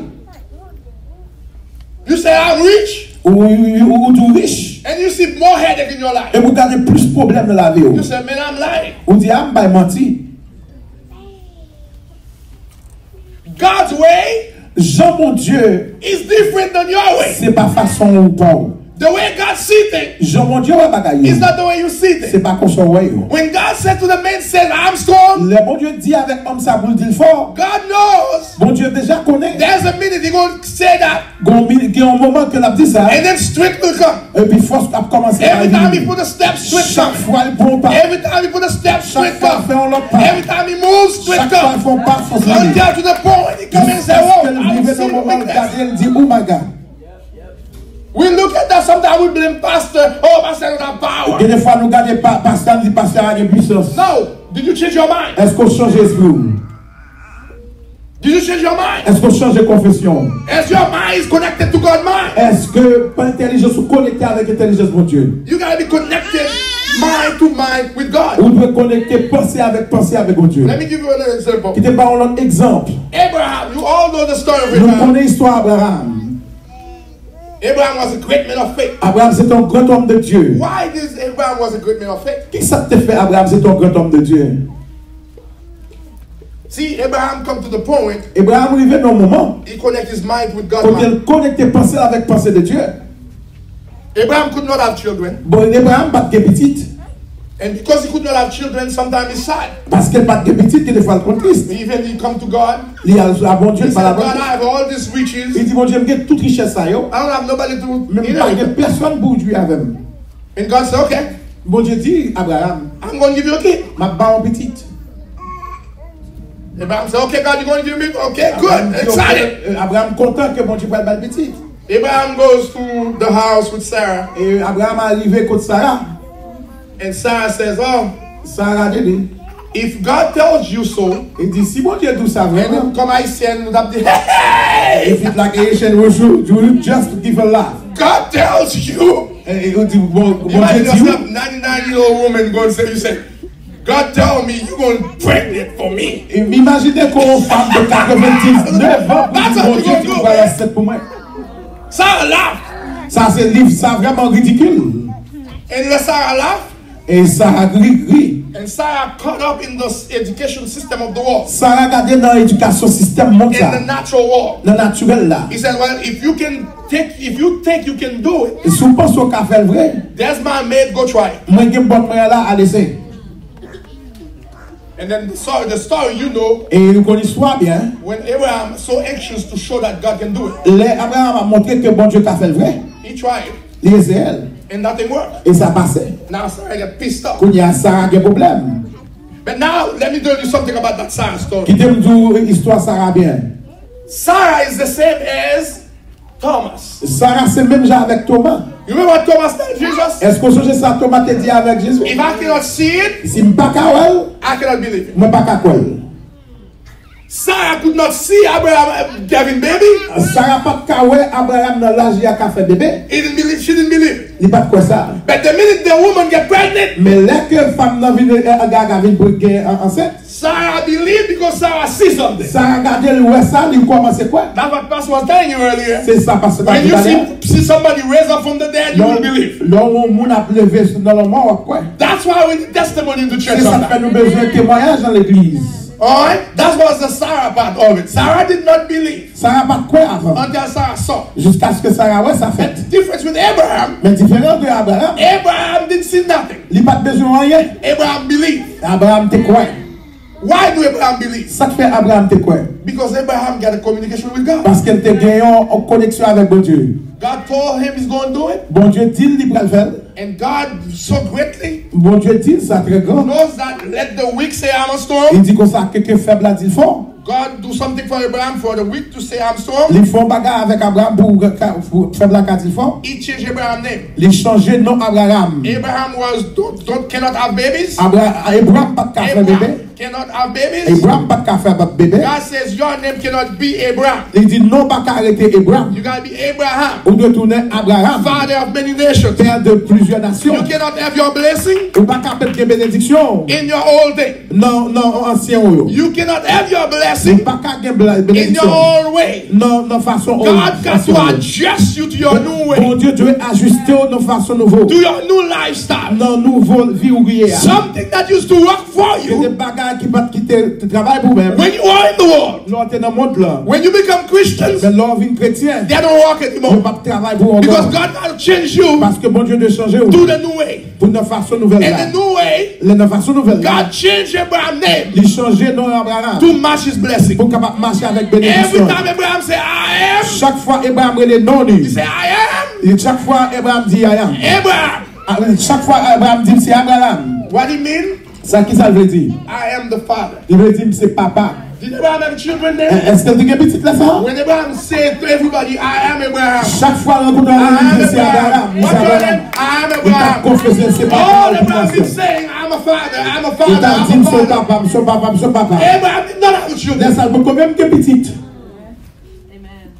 You say, "I'm rich." Ou, ou, ou, ou di w rich. And you see more headache in your life. E ou gade plis pwoblèm nan lavi w. You say, "Man, I'm lying." Ou di, "Ah, m bay manti." God's way Jan Bondye, is different than your way. Se pa fason ou pa w. The way God sees things Jan Bondye wè bagay yo. Is not the way you see things. Se pa konsa w wè yo. When God said to the man, says, "I'm strong," Lè Bondye di avèk òm sa pou l di l fò, God knows Bondye deja konnen. There's a minute He gonna say that, Gon mi-, gen yon moman ke l ap di sa, and then strength will come. Epi fòs ap kòmanse. Every time He put a step, strength Chak come. Fwa l pran yon pa. Every time He put a step, Chak strength fwa l come. fè yon lòt pa. Every time He moves, strength Chak fwa l come. Fè yon pa, fòs vini. Until to the point He come and say, "Oh, Jiskaske l I rive see nan your moman l weakness." Gade l di, "Oh my God." We look at that sometimes, we blame pastor. "Oh, pastor don't have power." Gen de fwa nou gade pa, pastè, nou di pastè a gen pwisans. No, did you change your mind? Èske w chanje espri w? Did you change your mind? Èske w chanje konfesyon w? As your mind is connected to God's mind. Èske pa entèlijans ou konekte avèk entèlijans Bondye? You gotta be connected mind to mind with God. Ou dwe konekte panse avèk panse avèk Bondye. Let me give you another example. Kite m ba w yon lòt egzanp. Abraham, you all know the story of Nou Abraham. Konnen istwa Abraham. Abraham was a great man of faith. Abraham se te yon gran òm de Dye. Why this Abraham was a great man of faith? Kisa k te fè Abraham se te yon gran òm de Dye? See, Abraham come to the point, Abraham rive nan yon moman he connect his mind with God's kote mind. L konekte panse l avèk panse de Dye. Abraham could not have children. Bon, Abraham pa t gen pitit. And because he could not have children, sometimes he's sad. Paske l pa t gen pitit, gen de fwa l konn tris. Even he come to God. Li al a Bondye, He l pale a said, "God, Bondye. I have all these riches. Li di, "Bondye, m gen tout richès sa yo, I don't have nobody to men m eat pa with." Gen pèsonn pou w jwi avè m." And God said, "Okay, Bondye di, "Abraham, I'm going to give you a kid." M ap ba w yon pitit." Abraham said, "Okay, God, you're going to give me. Okay, Abraham good, di, excited." "Ok." Abraham kontan ke Bondye pral ba l pitit. Abraham goes to the house with Sarah. E Abraham arive kot Sara. And Sarah says, "Oh, Sara di li, if God tells you so," Li di, "Si Bondye di w sa and vrèman." then come Haitian, would have the, "Hey, If it like Haitian, we should, you just give a laugh. God tells you." E, e, ou di, "Bon, Bondye Imagine di w." Yourself, ninety-nine year old woman going to say, you say, "God tell me you gonna pregnant for me." E, imajine ke yon fanm de katrevendisnèf an pou That's di, what "Bondye you di w gonna pral do. ansent pou mwen." Sarah laugh. Sa se liv, sa vrèman ridikil. And let Sarah laugh. E Sara ri, ri. And Sarah caught up in the s- education system of the world. Sara gade nan edikasyon sistèm mond In sa. The natural world. Nan natirèl la. He said, "Well, if you can take, if you think you can do it, E si w panse w ka fè l vre, there's my maid, go try it." Mwen gen bòt mwen an la, al eseye. And then the story, the story you know, E nou konn istwa byen. When Abraham so anxious to show that God can do it, Lè Abraham ap montre ke Bondye ka fè l vre, he tried, li eseye l. And nothing worked. E sa pase. Now Sarah get pissed off. Kounye a Sara gen pwoblèm. But now let me tell you something about that Sarah story. Kite m di w istwa Sara byen. Sarah is the same as Thomas. Sara se menm jan avèk Toma. You remember what Thomas tell Jesus? Èske w sonje sa Toma te di avèk Jezi? If I cannot see it, si m pa ka wè l, I cannot believe it. Mwen pa ka kwè l. Sarah could not see Abraham, uh, having baby. Sara pa t ka wè Abraham nan laj li a ka fè bebe. He didn't believe, she didn't believe. Li pa t kwè sa. But the minute the woman get pregnant, men lè ke fanm nan vin, eh, Aga, Aga vin pre-, gen an-, ansent, Sarah believed because Sarah see something. Sara gade, l wè sa, li kòmanse kwè. That's what Pastor was telling you earlier. Se sa pastè t ap di talè. When you see, see somebody raise up from the dead, you will believe. Lè w wè yon moun ap leve nan lanmò, w ap kwè. That's why we need testimony in the church sometimes. Se sa k fè nou bezwen temwayaj nan legliz. Alright? That was the Sarah part of it. Sarah did not believe. Sara pa t kwè avan. Until Sarah saw. Jiskaske Sara wè sa fèt. But difference with Abraham. Men diferan de Abraham. Abraham didn't see nothing. Li pa t bezwen anyen. Abraham believed. Abraham te kwè. Why do Abraham believe? Sa k fè Abraham te kwè? Because Abraham got a communication with God. Paske l te gen yon koneksyon avèk Bondye. God told him he's gonna do it. Bondye di l li pral fè l. And God so greatly Bondye di l sa trè gran. Knows that let the weak say, "I'm a strong." Li di konsa ke, ke fèb la di l fò. God do something for Abraham for the weak to say, "I'm strong." Li fè yon bagay avèk Abraham pou, pou fèb la ka di l fò. He changed Abraham name. Li chanje non Abraham. Abraham was don't, don't cannot have babies. Abra-, Abraham pa t ka fè bebe. Abraham cannot have babies. Abraham pa t ka fè bebe. God says your name cannot be Abraham. Li di non pa ka rete Abraham. You gotta be Abraham. Ou dwe tounen Abraham. Father of many nations. Père de plusieurs nations. You cannot have your blessing. Ou pa ka pèt gen benediksyon. In your old day. Nan, nan ansyen ou yo. You cannot have your blessing. Ou pa ka gen bla-, benediksyon. In your old way. Nan, nan fason ou, God got to adjust you to your new way. Bondye dwe ajiste w nan fason nouvo. To your new lifestyle. Nan nouvo vi ou ye a. Something that used to work for you. Gen de bagay ki pa t, ki te, te travay pou mwen. When you are in the world. Lè w te nan mond lan. When you become Christians, men lè w vin kretyen, they don't work anymore. Yo p ap travay pou w ankò. Because God got to change you. Paske Bondye dwe chanje w. To the new way. Pou nan fason nouvèl la. And the new way, lè nan fason nouvèl la, God changed Abraham's name. Li chanje non Abraham. To match his blessing. Pou kapab mache avèk benediksyon. Every time Abraham say, "I am," chak fwa Abraham rele non li, he say, "I am." Li, chak fwa Abraham di, "I am." Abraham. Ah, chak fwa Abraham di, "M se Abraham." What he mean? Sa ki sa l vle di? "I am the father." Li vle di, "M se papa." Did Abraham have children then? È-, èske l te gen pitit lè sa a? When Abraham said to everybody, "I am Abraham." Chak fwa l rankontre yon moun, li di, "M se Abraham, m se Abraham." What your name? "I am Abraham." Li t ap konfese, "M se papa." All Abraham been saying, "I'm a father, I'm a father, I'm a father." Li t ap di, "M se yon papa, m se yon papa, m se yon papa." Abraham did not have children. Lè sa a, l poko menm gen pitit. Amen.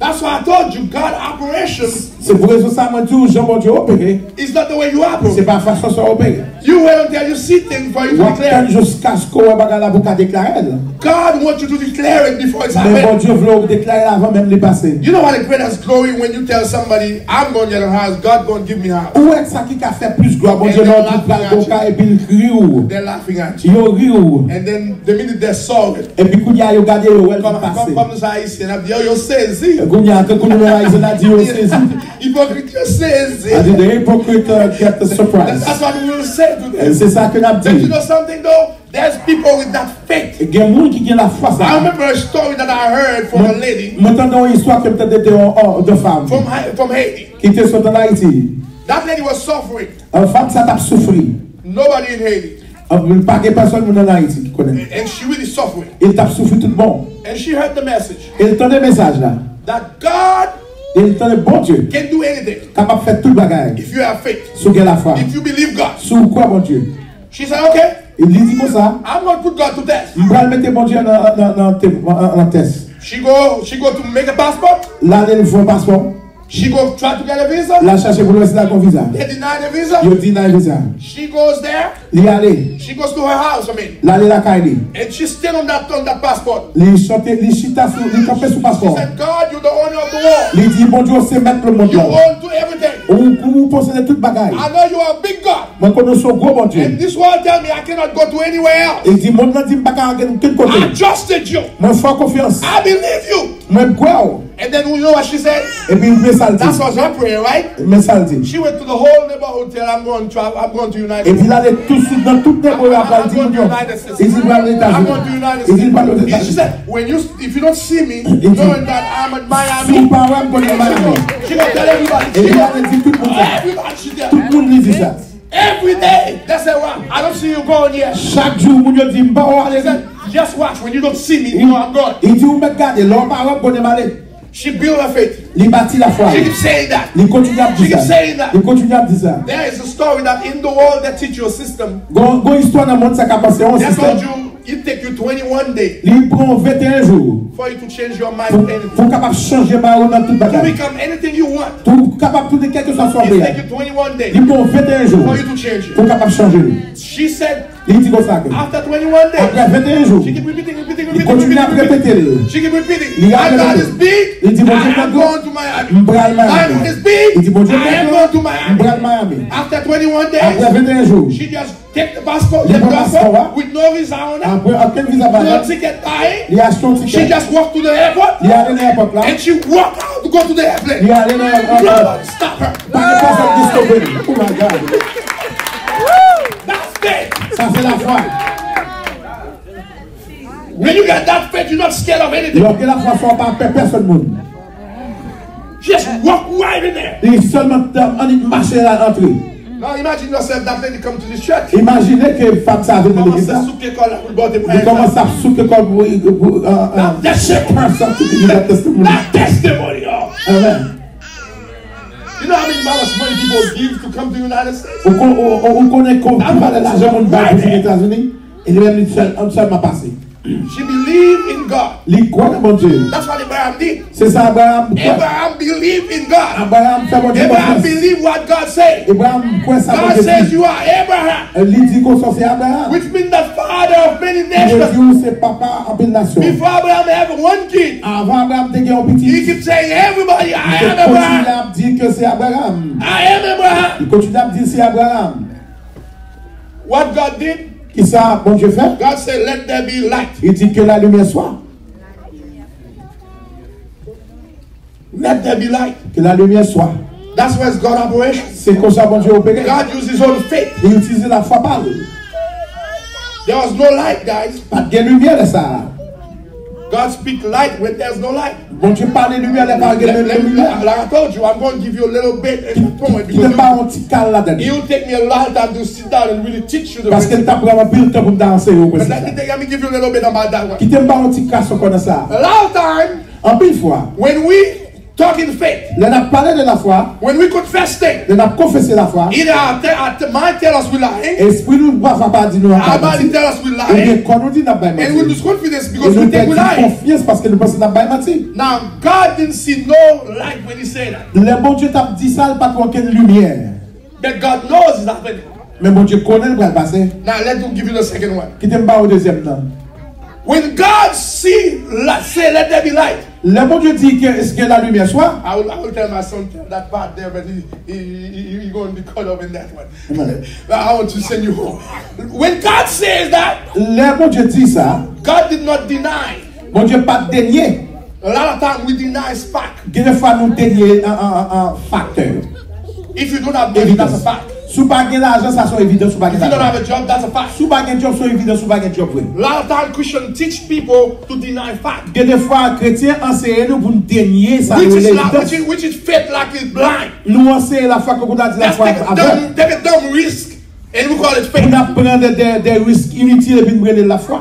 That's why I told you, God operation. Se pou rezon sa mwen di w, jan Bondye opere, it's not the way you operate. Se pa fason sa w opere. You wait until you see things before you declare. W ap tann jiskaske w wè bagay la pou w ka deklare l. God wants you to declare it before it's happened. Men Bondye vle w deklare l avan menm li pase. You know what the greatest glory when you tell somebody, "I'm gonna get a house, God gonna give me a house." Ou wè sa ki ka fè plis glwa Bondye lè w di w pral gen yon kay epi l ri w. They're laughing at you. Yo ri w. And then the minute they saw it, epi kounye a yo gade, yo wè l vin pase. Kòm, kòm, kòm nou sa Ayisyen, n ap di, "Yo, yo sezi." Kounye a, tankou nou menm Ayisyen, n ap di, "Yo sezi." Ipokrit yo sezi. I di, the hypocrite, uh, get the surprise. That's what we will say today. E se sa ke n ap di. But you know something though? There's people with that faith. Gen moun ki gen lafwa sa. I remember a story that I heard from a lady. Mwen, mwen tande yon istwa ke m tande de yon, yon, de fanm from Ha-, from Haiti, ki te sot ann Ayiti. That lady was suffering. An, fanm sa t ap soufri. Nobody in Haiti. An, pa gen pèsonn moun ann Ayiti ki konnen. And she really suffering. E l t ap soufri tout bon. And she heard the message. E l tande mesaj la. That God, e l tande Bondye, can do anything, kapab fè tout bagay, if you have faith, si w gen lafwa, if you believe God, si w kwè Bondye. She said, "Okay, e li di konsa, I'm gonna put God to test." "M pral mete Bondye nan, nan, nan, nan, nan tès." She go, she go to make a passport. L ale, l fè yon paspò. She go try to get a visa. L al chache pou l wè si l al gen yon viza. They deny the visa. Yo deny viza. She goes there. Li ale. She goes to her house, I mean. L ale lakay li. And she stand on that, on that passport. Li chante, li chita sou, li kanpe sou paspò. She said, "God, you're the owner of the world. Li di, Bondye, w se mèt lemonn lan. You own to everything. Ou, ou posede tout bagay. I know you are a big God. Mwen konnen w se yon gwo Bondye." And this world tell me I cannot go to anywhere else. Li di, mond lan di m pa ka al okenn kote. I trusted you. Mwen fè w konfyans. I believe you. Mwen kwè w. And then you know what she said? Epi men sa l di. That was her prayer, right? Men sa l di. She went to the whole neighborhood, tell, "I'm going to, I'm going to United States. Epi l ale touswit nan tout nèboya, pral di moun yo, li di l pral Etazini. Li di l pral Etazini. She said, "When you, if you don't see me, knowing that I'm at Miami," "Si w pa wè m konnen Miami." She gonna tell everybody. Epi l ale di tout moun sa. Everybody she tell. Tout moun li di sa. Every day, they say, "Well, I don't see you going yet." Chak jou, moun yo di, "M pa wè w ale." She said, "Just watch. When you don't see me, you know I'm going." Li di, "Ou mèt gade, lè w pa wè m konnen m ale." She built her faith. Li bati lafwa li. She keep saying that. Li kontinye ap di sa. She keep saying that. Li kontinye ap di sa. There is a story that in the world that teach you a system. Gon, gon istwa nan mond sa k ap anseye yon sistèm. They told you it take you twenty-one days. Li pran venteyen jou. For you to change your mind on anything. Pou, pou w kapab chanje may ou nan tout bagay. To become anything you want. Pou w kapab tounen kèlkeswa sa w vle. It take you twenty-one days. Li pran venteyen jou. For you to change it. Pou w kapab chanje li. She said, Li di konsa ke, after twenty-one days, apre venteyen jou, she keep repeating, repeating, li kontinye ap repete l. She keep repeating. Li ap repete l. My God is big. Li di, Bondye mwen gran, m pral Miami. My God is big. Li di, Bondye mwen gran, m pral Miami. After twenty-one days, apre venteyen jou, she just take the passport, the passport with no visa on her, apre okenn viza pa la, no ticket buy. Li achte yon tikè. She just walk to the airport. Li ale nan èpòt la. And she walk out to go to the airplane. Li ale nan èpòt la. Nobody stop her. Pa gen pèsonn ki stope li. Oh my God. That's faith. Sa se lafwa. When you got that faith, you're not scared of anything. Lè w gen lafwa sa, w pa pè pèsonn moun. Just walk right in there. Li sèlman t-, annik mache al antre. Now imagine yourself, that lady come to this church. Imajine ke fanm sa vin nan legliz la. Kòmanse souke kò l la pou l pote pwen sa. Li kòmanse ap souke kò l pou, pou, uh, uh, that testimony. That testimony. That testimony, oh. Amen. You know how many, how much money people give to come to the United States? Ou kon-, ou, ou, ou konnen konbyen valè lajan moun bay pou vin Etazini? E li menm li sèl, sèlman pase. She believe in God. Li kwè nan Bondye. That's what Abraham did. Se sa Abraham kwè. Abraham believe in God. Abraham fè Bondye konfyans. Abraham believe what God say. Abraham kwè sa Bondye di. God says, "You are Abraham." Li di konsa, se Abraham. Which means the father of many nations. Ki vle di ou se papa anpil nasyon. Before Abraham have one kid, avan Abraham te gen yon pitit, he keep saying, "Everybody, I am Abraham." Li te kontinye ap di ke se Abraham. I am Abraham. Li kontinye ap di se Abraham. What God did? Kisa Bondye fè? God said, "Let there be light." Li di, "Que la lumière soit." Let there be light. Que la lumière soit. That's where God operation. Se konsa Bondye opere. God uses his own faith. Li itilize lafwa pa l. There was no light, guys. Pa t gen limyè lè sa a. God speak light when there's no light. Bondye pale limyè lè pa gen menm limyè. Like I told you, I'm gonna give you a little bit at the point. Kite m ba w yon ti kal ladan. It will take me a lot of time to sit down and really teach you the principle. Paske l t ap pran m anpil tan pou m ta anseye w prensip sa. But let me tell you, let me give you a little bit about that one. Kite m ba w yon ti kras ankò nan sa. A lot of time, anpil fwa, when we talk in faith, lè n ap pale de lafwa, when we confess things, lè n ap konfese lafwa, either our te-, our te-, mind tell us we lying, espri nou pafwa pa di nou ap bay manti, our body tell us we lying, oubyen kò nou di n ap bay manti. And we lose confidence because we think we lying. E nou pèdi konfyans paske nou panse n ap bay manti. Now, God didn't see no light when he said that. Lè Bondye t ap di sa, l pa t wè okenn limyè. But God knows it's happening. Men Bondye konnen l pral pase. Now, let me give you the second one. Kite m ba w dezyèm nan. When God see, la, say, "Let there be light." Lè Bondye di ke, "Que la lumière soit." I will, I will tell my son, "Tell that part there, but he, he, he, he, he gonna be caught up in that one." Amen. But I want to send you home. When God says that, lè Bondye di sa, God did not deny. Bondye pa t denye. A lot of time we deny fact. Gen de fwa nou denye, an, an, an, an, faktè yo. If you don't have money, that's a fact. Evidans. Si w pa gen lajan, sa se yon evidans ou pa gen lajan. If you don't have a job, that's a fact. Si w pa gen djòb, se yon evidans ou pa gen djòb vre. A lot of time Christian teach people to deny fact. Gen de fwa kretyen anseye nou pou n denye sa yo rele evidans. Which is la-, which is, which is faith like is blind. Nou anseye lafwa kòm ou ta di lafwa avèg. That's take a dumb, take a dumb risk and we call it faith. Pou n ap pran de, de, de risk initil epi n rele l lafwa.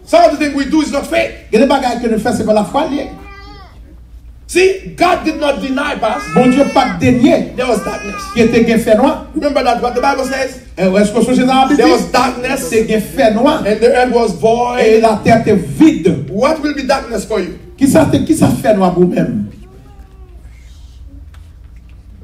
Some of the things we do is not faith. Gen de bagay ke nou fè, se pa lafwa l ye. See, God did not deny us. Bondye pa t denye. There was darkness. Ke te gen fènwa. Remember that what the Bible says? E, èske w sonje sa Labib di? There was darkness. Te gen fènwa. And the earth was void. E latè te vid. What will be darkness for you? Kisa te, kisa fènwa pou w menm?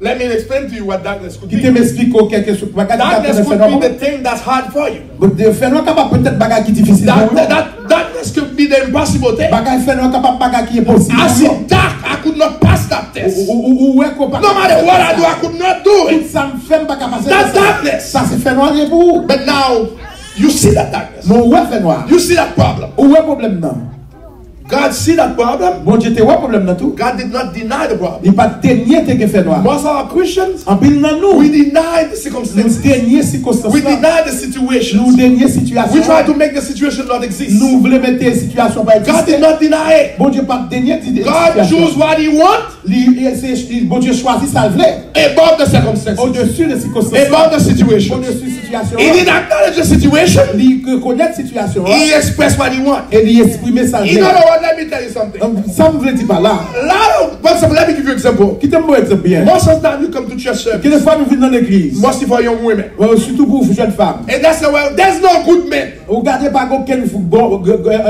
Let me explain to you what darkness could be. Kite m esplike w kèk sou bagay ki ka tounen fènwa pou mwen. Darkness could be the thing that's hard for you. Bon, de fènwa kapab petèt bagay ki difisil pou ou. That, that, darkness could be the impossible thing. Bagay fènwa kapab bagay ki enposib pou ou. I see dark, I could not pass that test. Ou, ou, ou, ou wè ke w pa ka pase tès la. No matter what I do, I could not do it. Tout sa m fè, m pa ka pase tès la. That's darkness. Sa se fènwa li ye pou ou. But now, you see that darkness. Men ou wè fènwa. You see that problem. Ou wè pwoblèm nan. God see that problem. Bondye te wè pwoblèm nan tou. God did not deny the problem. Li pa t denye te gen fènwa. Most of our Christians, anpil nan nou, we deny the circumstances. Nou denye sikonstans la. We deny the situation. Nou denye sitiyasyon an. We try to make the situation not exist. Nou vle mete sitiyasyon pa egziste. God did not deny it. Bondye pa t denye di sitiyasyon. God choose what he want. Li, e, se, li, Bondye chwazi sa l vle. Above the circumstances. Au-dessus de sikonstans la. Above the situation. Au-dessus sitiyasyon an. He didn't acknowledge the situation. Li rekonèt sitiyasyon an. He expressed what he want. E li eksprime sa l vle. In other words, let me tell you something. Sa m vle di pa la. A lot of, but some, let me give you an example. Kite m ba w egzanp byen. Most of the time you come to church service, Kite fwa nou vin nan legliz. Mostly for young women. Bon, sitou pou jèn fanm. And they say, well, there's no good men. Ou gade pa gen okenn bon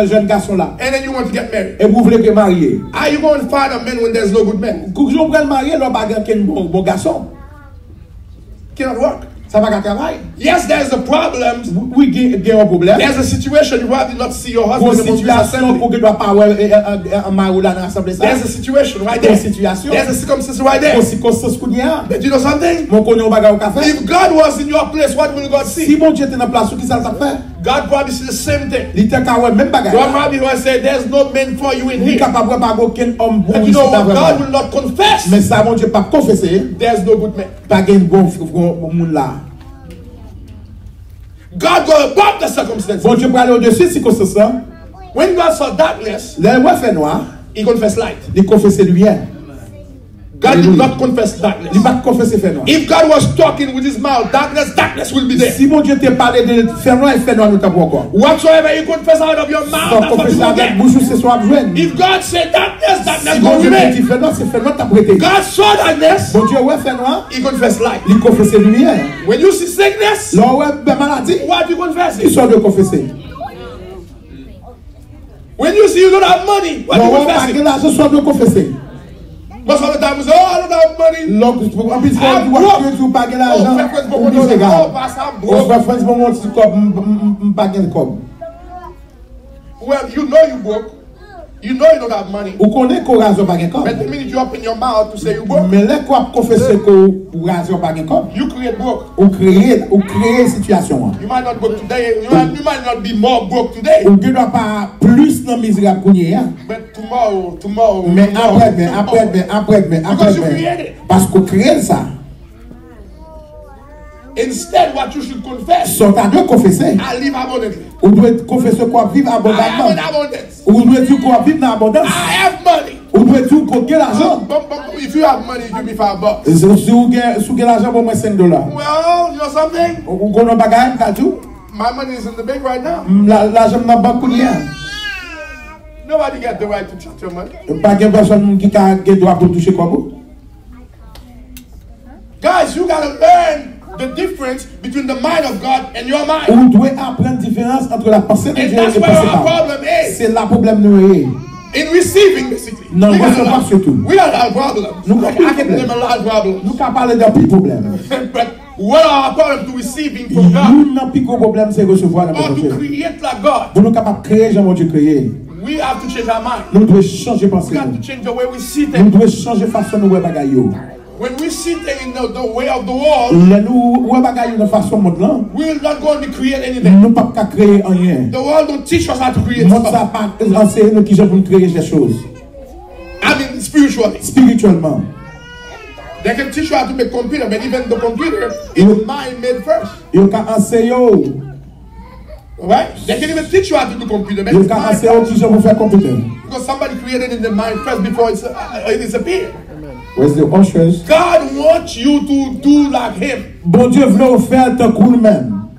jèn gason la. And then you want to get married. Epi w vle ke marye. How you going to find a man when there's no good men? Kou jan w pral marye lè w pa gen okenn bon, bon gason? Cannot work. Sa pa ka travay. Yes, there's a problem. Wi, gen yon pwoblèm. There's a situation you probably not see your husband. Gon sitiyasyon ou gen dwa pa wè mari w la nan asanble sa. There's a situation right there. Gon sitiyasyon. There's a circumstance right there. Gon sikonstans kounye a. But you know something? Men w konnen w bagay ou ka fè. If God was in your place, what will God see? Si Bondye te nan plas ou, kisa l t ap fè? God probably see the same thing. Li te ka wè menm bagay la. God probably will say, there's no man for you in here. Li kapab wè pa gen okenn òm pou ou isit la vrèman. But you know what? God will not confess. Men sa Bondye p ap konfese. There's no good man. Pa gen bon, bon, bon moun la. God go above the circumstances. Bondye prale odesi sikonstans lan. When God saw darkness, Lè l wè fènwa, He confessed light. Li konfese limyè. God did not confess darkness. Li pa t konfese fènwa. If God was talking with his mouth, darkness, darkness will be there. Si Bondye te pale de fènwa, e fènwa nou t ap wè ankò. Whatsoever you confess out of your mouth, that's what you will get. Sa w konfese avèk bouch ou, se sa w ap jwenn. If God said darkness, darkness gonna remain. Si Bondye te di fènwa, se fènwa k t ap rete. God saw darkness. Bondye wè fènwa. He confessed light. Li konfese limyè. When you see sickness, Lè w wè maladi, what you confess? Kisa w dwe konfese? When you see you don't have money, what you confess? Lè w wè w pa gen lajan, sa w dwe konfese? Most of the time we say, oh, I don't have money. Lòt, anpil fwa, w ap di w pa gen lajan, ou mizeral. Oh, frè Frans, bon, m gon ti kòb, m pa gen kòb. Well, you know you broke. You know you don't have money. Ou konnen ke w razè, w pa gen kòb. But the minute you open your mouth to say you broke, Men lè ke w ap konfese ke w razè, w pa gen kòb, you create broke. Ou kreye, ou kreye sitiyasyon an. You might not broke today. You might, you might not be more broke today. Ou gen dwa pa plis nan mizerab kounye a. But tomorrow, tomorrow, Men aprè demen, aprè demen, aprè demen, aprè demen. Because you create it. Paske w kreye l sa. Instead, what you should confess, Sa w ta dwe konfese. I live abundantly. Ou dwe konfese ke w ap viv abondamman. I have an abundance. Ou dwe di ke w ap viv nan abondans. I have money. Ou dwe di ke w gen lajan. Bon, bon, bon, if you have money, give me five bucks. Si, si w gen, si w gen lajan, ban mwen senk dola. Well, you know something? Ou, ou konnen yon bagay, m ka di w. My money is in the bank right now. M, la, lajan m nan bank kounye a. Nobody got the right to touch your money. Pa gen pèsonn ki ka gen dwa pou touche kòb ou. Guys, you gotta learn the difference between the mind of God and your mind. Ou dwe aprann diferans ant la panse de Dye e panse pa w. And that's where our problem is. Se la pwoblèm nou ye. In receiving, basically. Nan resevwa sitou. We got a lot of problems. Nou gen anpil pwoblèm. I can name a lot of problems. Nou ka pale de anpil pwoblèm. But what are our problems to receiving from God? Youn nan pi gwo pwoblèm se resevwa nan men Bondye. Or to create like God. Pou nou kapab kreye jan Bondye kreye. We have to change our mind. Nou dwe chanje panse nou. We have to change the way we see things. Nou dwe chanje fason nou wè bagay yo. When we see things in the, the way of the world, Lè nou wè bagay yo nan fason mond lan, we will not go and create anything. Nou p ap ka kreye anyen. The world don't teach us how to create stuff. Mond sa pa anseye nou kijan pou n kreye de choz. I mean, spiritually. Espirityèlman. They can teach you how to make computer, but even the computer is mind made first. Yo ka anseye w Right? They can even teach you how to do computer. Yo ka anseye w kijan pou fè konpitè. Because somebody created in the mind first before it's, uh, it disappeared. Where's the ushers? God wants you to do like him. Bondye vle w fè l tankou l menm.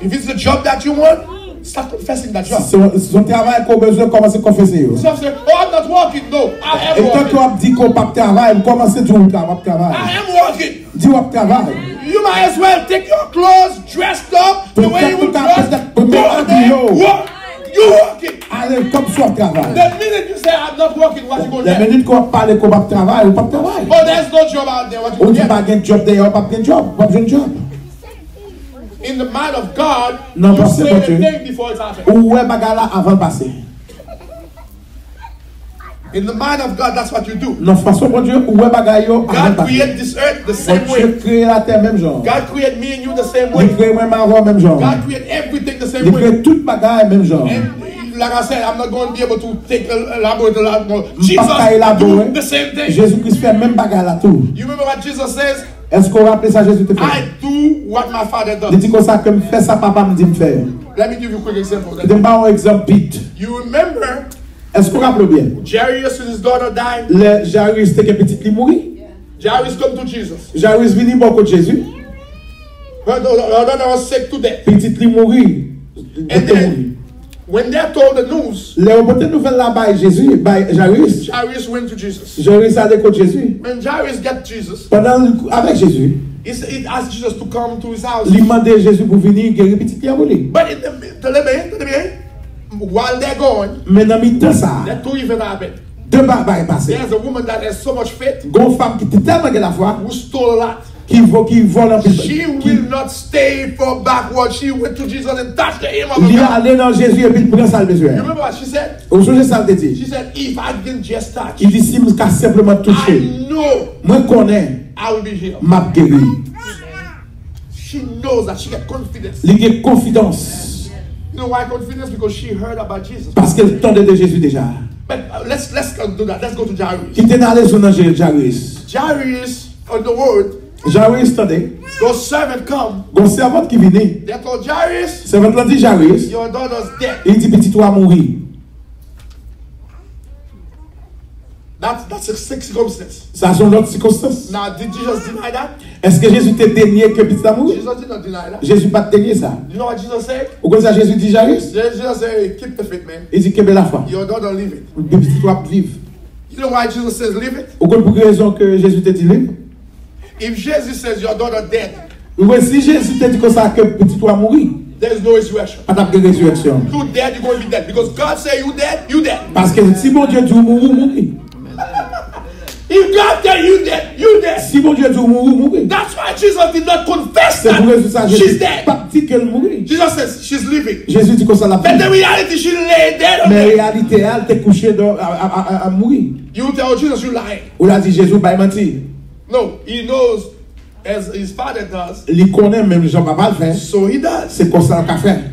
If it's the job that you want, start confessing that job. Si se yon travay ke w bezwen, kòmanse konfese yo. Stop saying, oh, I'm not working. No, I am working. Etan ke w ap di ke w p ap travay, kòmanse di w w ap travay. I am working. Di w ap travay. You might as well take your clothes, dressed up the way you would dress, go out there, work. You working. Ale kòm si w ap travay. The minute you say, I'm not working, what you gonna get? Lè minit ke w ap pale ke w p ap travay, ou p ap travay. Oh, there's no job out there, what you gonna get? Ou di pa gen djòb dèyè, ou p ap gen djòb, ou p ap jwenn djòb. In the mind of God, you say the thing before it happens. Nan panse Bondye, ou wè bagay la avan l pase. In the mind of God, that's what you do. Nan fason Bondye, ou wè bagay yo avan l pase. God create this earth the same way. Bondye kreye latè menm jan. God create me and you the same way. Li kreye mwen menm avè w menm jan. God create everything the same way. Li kreye tout bagay menm jan. And like I said, I'm not going to be able to take a, elaborate a lot more. Jesus do the same thing. M p ap ka elabore. Jezi Kris fè menm bagay la tou. You remember what Jesus says? Èske w raple sa Jezi te fè? I do what my Father does. Li di konsa ke m fè sa Papa m di m fè. Let me give you a quick example. Kite m ba w yon egzanp vit. You remember Èske w raple w byen? Jairus and his daughter died. Lè Jairus te gen pitit li mouri. Jairus come to Jesus. Jairus vini bò kot Jezi. Her, her daughter was sick to death. Pitit li mouri. And then, When they told the news, lè yo pote nouvèl la bay Jezi, bay Jairus, Jairus went to Jesus. Jairus ale kot Jezi. When Jairus get Jesus, pandan l avèk Jezi, he, s- he asked Jesus to come to his house. Li mande Jezi pou vini geri pitit li an pou li. But in the, tande byen, tande byen. While they're going, men nan mitan sa a, the two events happen. De bagay pase. There's a woman that has so much faith, gon fanm ki te tèlman gen lafwa, who stole a lot. Ki vo, ki vòlè anpil. She will not stay for backward. She went to Jesus and touched the hem of the garment. Li ale nan Jezi epi l pran sa l bezwen. You remember what she said? Ou sonje sa l te di? She said, "If I can just touch, li di, "Si m ka senpleman touche, I know, mwen konnen, I will be healed." M ap geri." She knows that. She got confidence. Li gen konfidans. You know why confidence? Because she heard about Jesus. Paske l tande de Jezi deja. But uh, let's let's go do that. Let's go to Jairus. Kite n ale sou nan Je- Jairus. Jairus on the word. Jairus tande. Those servant come. Gon sèvant ki vini. They told Jairus, sèvant la di Jairus. Your daughter's dead. Li di pitit ou a mouri. That's that's a sick circumstance. Sa se yon lòt sikonstans. Now, did Jesus deny that? Èske Jezi te denye ke pitit la mouri? Jesus did not deny that. Jezi pa t denye sa. You know what Jesus said? Ou konn sa Jezi di Jairus? Jesus said, "Keep the faith, man. Li di, "Kenbe lafwa." Your daughter living." Pitit ou ap viv. You know why Jesus says living? Ou konn pou ki rezon ke Jezi te di li? If Jesus says your daughter dead, ou wè, si Jezi te di konsa ke pitit ou a mouri, there's no resurrection. Pa t ap gen rezireksyon. You dead, you gonna be dead. Because God say you dead, you dead. Paske si Bondye di w mouri, ou mouri. If God tell you dead, you dead. Si Bondye di w mouri, ou mouri. That's why Jesus did not confess that she's dead. Se pou rezon sa Jezi pa t di ke l mouri. Jesus says she's living. Jezi di konsa l ap viv. But the reality, she lay dead on death. Men reyalite a, l te kouche a, a, a, a mouri. You tell Jesus you lying. Ou la di Jezi ou bay manti. No, he knows as his father does. Li konnen menm jan papa l fè. So he does. Se konsa l ka fè.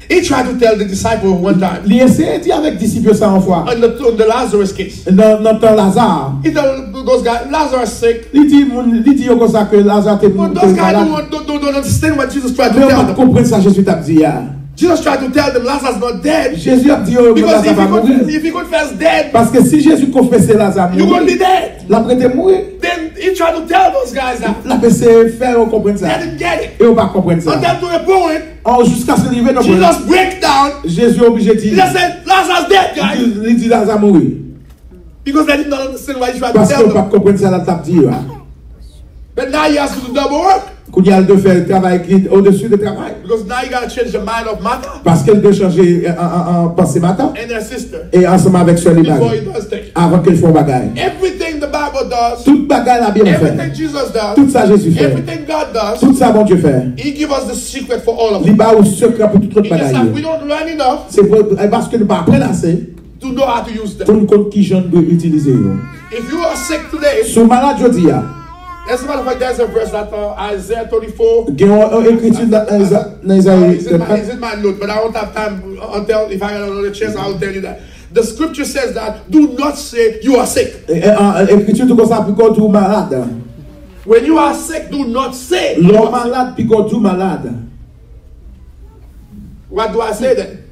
He tried to tell the disciple one time. Li eseye di avèk disip yo sa yon fwa. On the, on the Lazarus case. Nan, nan tan Laza. He told those guys, "Lazarus sick." Li di moun, li di yo konsa ke Laza te mouri, te malad. But those guys don't, don't, don't understand what Jesus tried to tell them. Men yo pa t konprann sa Jezi t ap di a. Jesus tried to tell them Lazarus not dead. Jezi ap di yo Laza pa mouri. Because if he confess, if he confess dead, paske si Jezi konfese Laza mouri, you gonna be dead. L ap rete mouri. Then he tried to tell those guys that. L ap eseye fè yo konprann sa. They didn't get it. E yo pa konprann sa. Until to a point, oh, jiskaske li rive nan pwen, Jesus break down. Jezi oblije di, he just said, "Lazarus dead, guys." Li, li di Laza mouri. Because they did not understand what he tried to tell them. Paske yo pa t konprann sa l t ap di yo a. But now he has to do double work. Kounye a l dwe fè travay ki odesi de travay. Because now you gotta change the mind of Martha. Paske l dwe chanje, eh, an, an, an, panse Mata. And her sister. E ansanm avèk sè li Mari. Before he does things. Avan ke l fè yon bagay. Everything the Bible does, tout bagay Labib fè. Everything Jesus does, tout sa Jezi fè. Everything God does, tout sa Bondye fè. He give us the secret for all of it. Li ba ou sekrè pou tout lòt bagay yo. It's just that we don't learn enough, se pou, e paske nou pa aprann ase, to know how to use them, pou n konn kijan n dwe itilize yo. If you are sick today, si w malad jodi a, as a matter of fact, there's a verse that uh, Isaiah thirty-four. Gen yon, yon ekriti nan, nan Iza- nan Izayi trannkat. It's in my note, but I won't have time until if I get another chance, I will tell you that. The scripture says that do not say you are sick. E, e, an, ekriti di konsa, piko di w malad. When you are sick, do not say you are sick. Lè w malad, piko di w malad. What do I say then?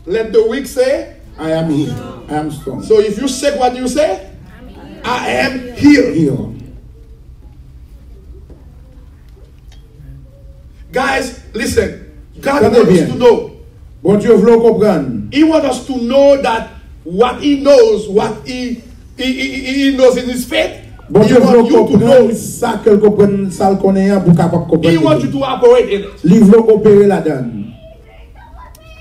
Let the weak say, "I am healed. I am strong." So if you sick, what do you say? "I am healed." Heal. Guys, listen. God wants us to know. Tande byen. Bondye vle w konprann. He wants us to know that what he knows, what he, he, he, he knows in his faith, Bondye vle w konprann sa ke l konprann, sa l konnen an pou w kapab konprann li tou. He wants you to operate in it. Li vle w opere ladan l.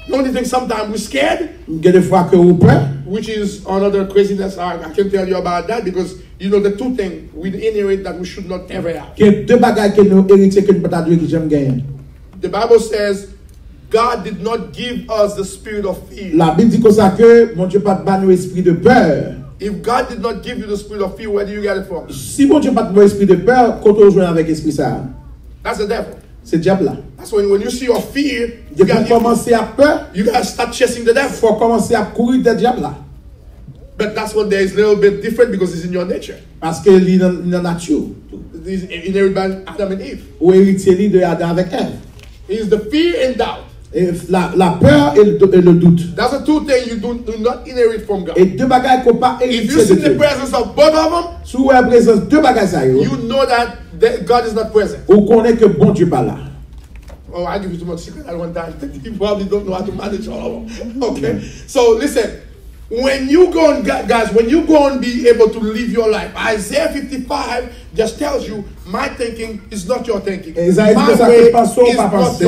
The only thing sometimes we scared, gen de fwa ke ou pè, which is another craziness. I, I can tell you about that because you know the two things we inherit that we should not ever have. Gen de bagay ke nou eritye ke nou pa ta dwe janm genyen. The Bible says God did not give us the spirit of fear. Labib di konsa ke Bondye pa t ba nou espri de pè. If God did not give you the spirit of fear, where do you get it from? Si Bondye pa t ba w espri de pè, kote w jwenn avèk espri sa a? That's the devil. Se dyab la. That's when, when you see your fear, you gotta, depi w kòmanse ap pè, you gotta start chasing the devil. Fò w kòmanse ap kouri dèyè dyab la. But that's when there is a little bit different because it's in your nature. Paske li nan, li nan nati w. It's inherited by Adam and Eve. Ou eritye li de Adan avèk Èv. Is the fear and doubt. E la, la peur et le, et le doute. That's the two things you do, do not inherit from God. E de bagay ke w pa eritye de Dye. If you see the presence of both of them, si w wè prezans de bagay sa yo, you know that, that God is not present. Ou konnen ke Bondye pa la. Oh, I give you too much secret at one time. You probably don't know how to manage all of them. Okay. So listen, when you go and gu- guys, when you go and be able to live your life, Isaiah fifty-five just tells you, my thinking is not your thinking. Ezayi di konsa ke panse w pa panse.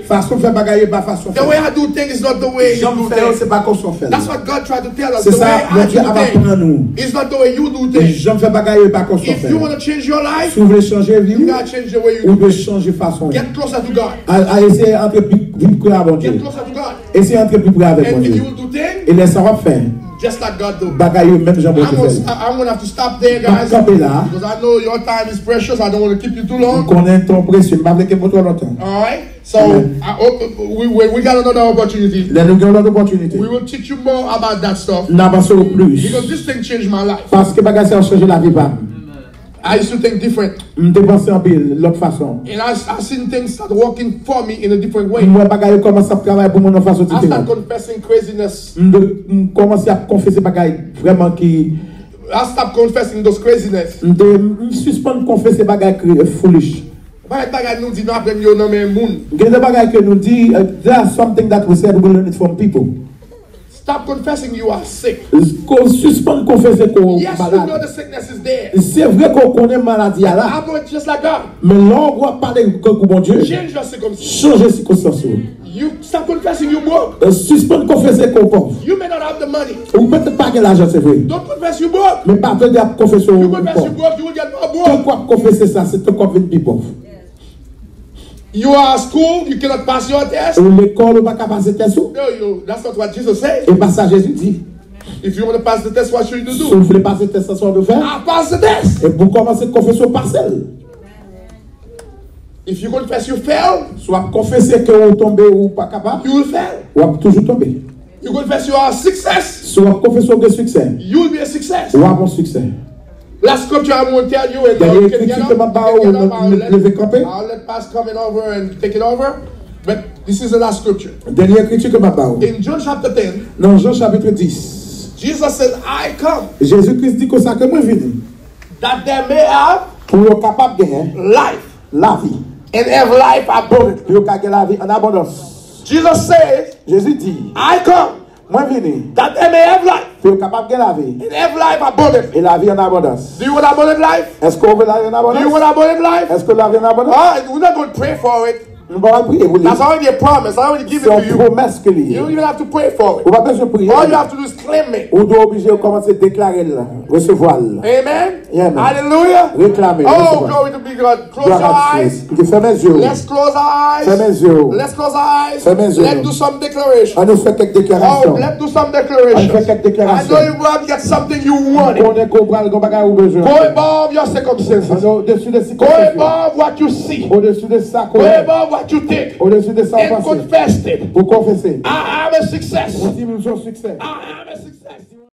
Fason w fè bagay yo pa fason w fè. The way I do things is not the way you do things. Jan m fè yo se pa konsa w fè l. That's what God tried to tell us. Se sa Bondye ap aprann nou. It's not the way you do things. Jan m fè bagay yo e pa konsa w fè l. If you want to change your life, si w vle chanje vi w, you gotta change the way you do things. Ou dwe chanje fason w fè l. Get closer to God. Al eseye antre pi pre a Bondye. Get closer to God. Eseye antre pi pre avèk Bondye. E lè sa w ap fè bagay yo menm jan Bondye fè l. M ap kanpe la. M konnen tan w presye, m pa vle kenbe w twò lontan. Amen. Lè nou gen yon lòt opòtinite, n ap ansanm w plis. Paske bagay sa yo chanje lavi pa m. I used to think different. M te panse anpil lòt fason. And I, I seen things start working for me in a different way. M wè bagay yo kòmanse ap travay pou mwen nan fason diferan. I start confessing craziness. M, de, m kòmanse ap konfese bagay vrèman ki. I stop confessing those craziness. M te, m sispann konfese bagay kri, foolish. Bagay, bagay nou di nou aprann yo nan men moun. Gen de bagay ke nou di, uh, there are something that we said we learn it from people. Stop confessing you are sick. Ko sispann konfese ke w malad. Yes, we know the sickness is there. Se vre ke w konnen maladi a la. But operate just like God. Men lè w ap pale tankou Bondye, change your circumstance. Chanje sikonstans ou. You stop confessing you broke. Sispann konfese ke w pòv. You may not have the money. Ou petèt pa gen lajan, se vre. Don't confess you broke. Men pa plede ap konfese w pòv. You confess you broke, you will get more broke. Tank w ap konfese sa, se tank w ap vin pi pòv. You are at school, you cannot pass your test. Ou lekòl, ou pa ka pase tès ou. No, you, that's not what Jesus said. E pa sa Jezi di. If you want to pass the test, what should you do? Si w vle pase tès la, sa w dwe fè? I pass the test. E pou w kòmanse konfese w pase l. If you confess you fail, si w ap konfese ke ou tonbe, ou pa kapab, you will fail. W ap toujou tonbe. You confess you are a success. Si w ap konfese w gen siksè, you will be a success. W ap yon siksè. Last scripture I'm going to tell you, and then you can get up, you can get up. Dènye ekriti ke m ap ba ou, leve kanpe. I'll let Pastor come and over and take it over. But this is the last scripture. Dènye ekriti ke m ap ba ou. In John chapter ten, nan Jan chapit dis, Jesus said, I come. Jezi Kris di konsa ke mwen vini. That they may have, pou yo kapab genyen, life. Lavi. And have life abundantly. Pou yo ka gen lavi an abondans. Jesus says, Jezi di, I come. Mwen vini. That they may have life. Pou yo kapab gen lavi. And have life abundantly. E lavi an abondans. Do you want abundant life? Èske w vle lavi an abondans? Do you want abundant life? Èske w vle lavi an abondans? Ah, we're not going to pray for it. Nou pa pral priye pou li. That's already a promise. I already give it to you. Se yon pwomès ke li ye. You don't even have to pray for it. Ou pa bezwen priye. All you have to do is claim it. Ou dwe oblije kòmanse deklare l, resevwa l. Amen. Amen. Hallelujah. Reklame, resevwa. Oh, glory to be God. Close your eyes. Glwa a Dye. Fèmen zye w. Let's close our eyes. Fèmen zye w. Let's close our eyes. Fèmen zye w. Let's do some declaration. Ann nou fè kèk deklarasyon. Oh, let's do some declaration. Ann fè kèk deklarasyon. I know you probably got something you wanted. M konnen ke w pral gen bagay ou bezwen. Go above your circumstances. Ann odesi de sikonstans yo. Go above what you see. Odesi de sa ke w wè. Go above what you think. Odesi de sa w panse. And confess it. Pou konfese. I am a success. Ou di m se yon siksè. I am a success.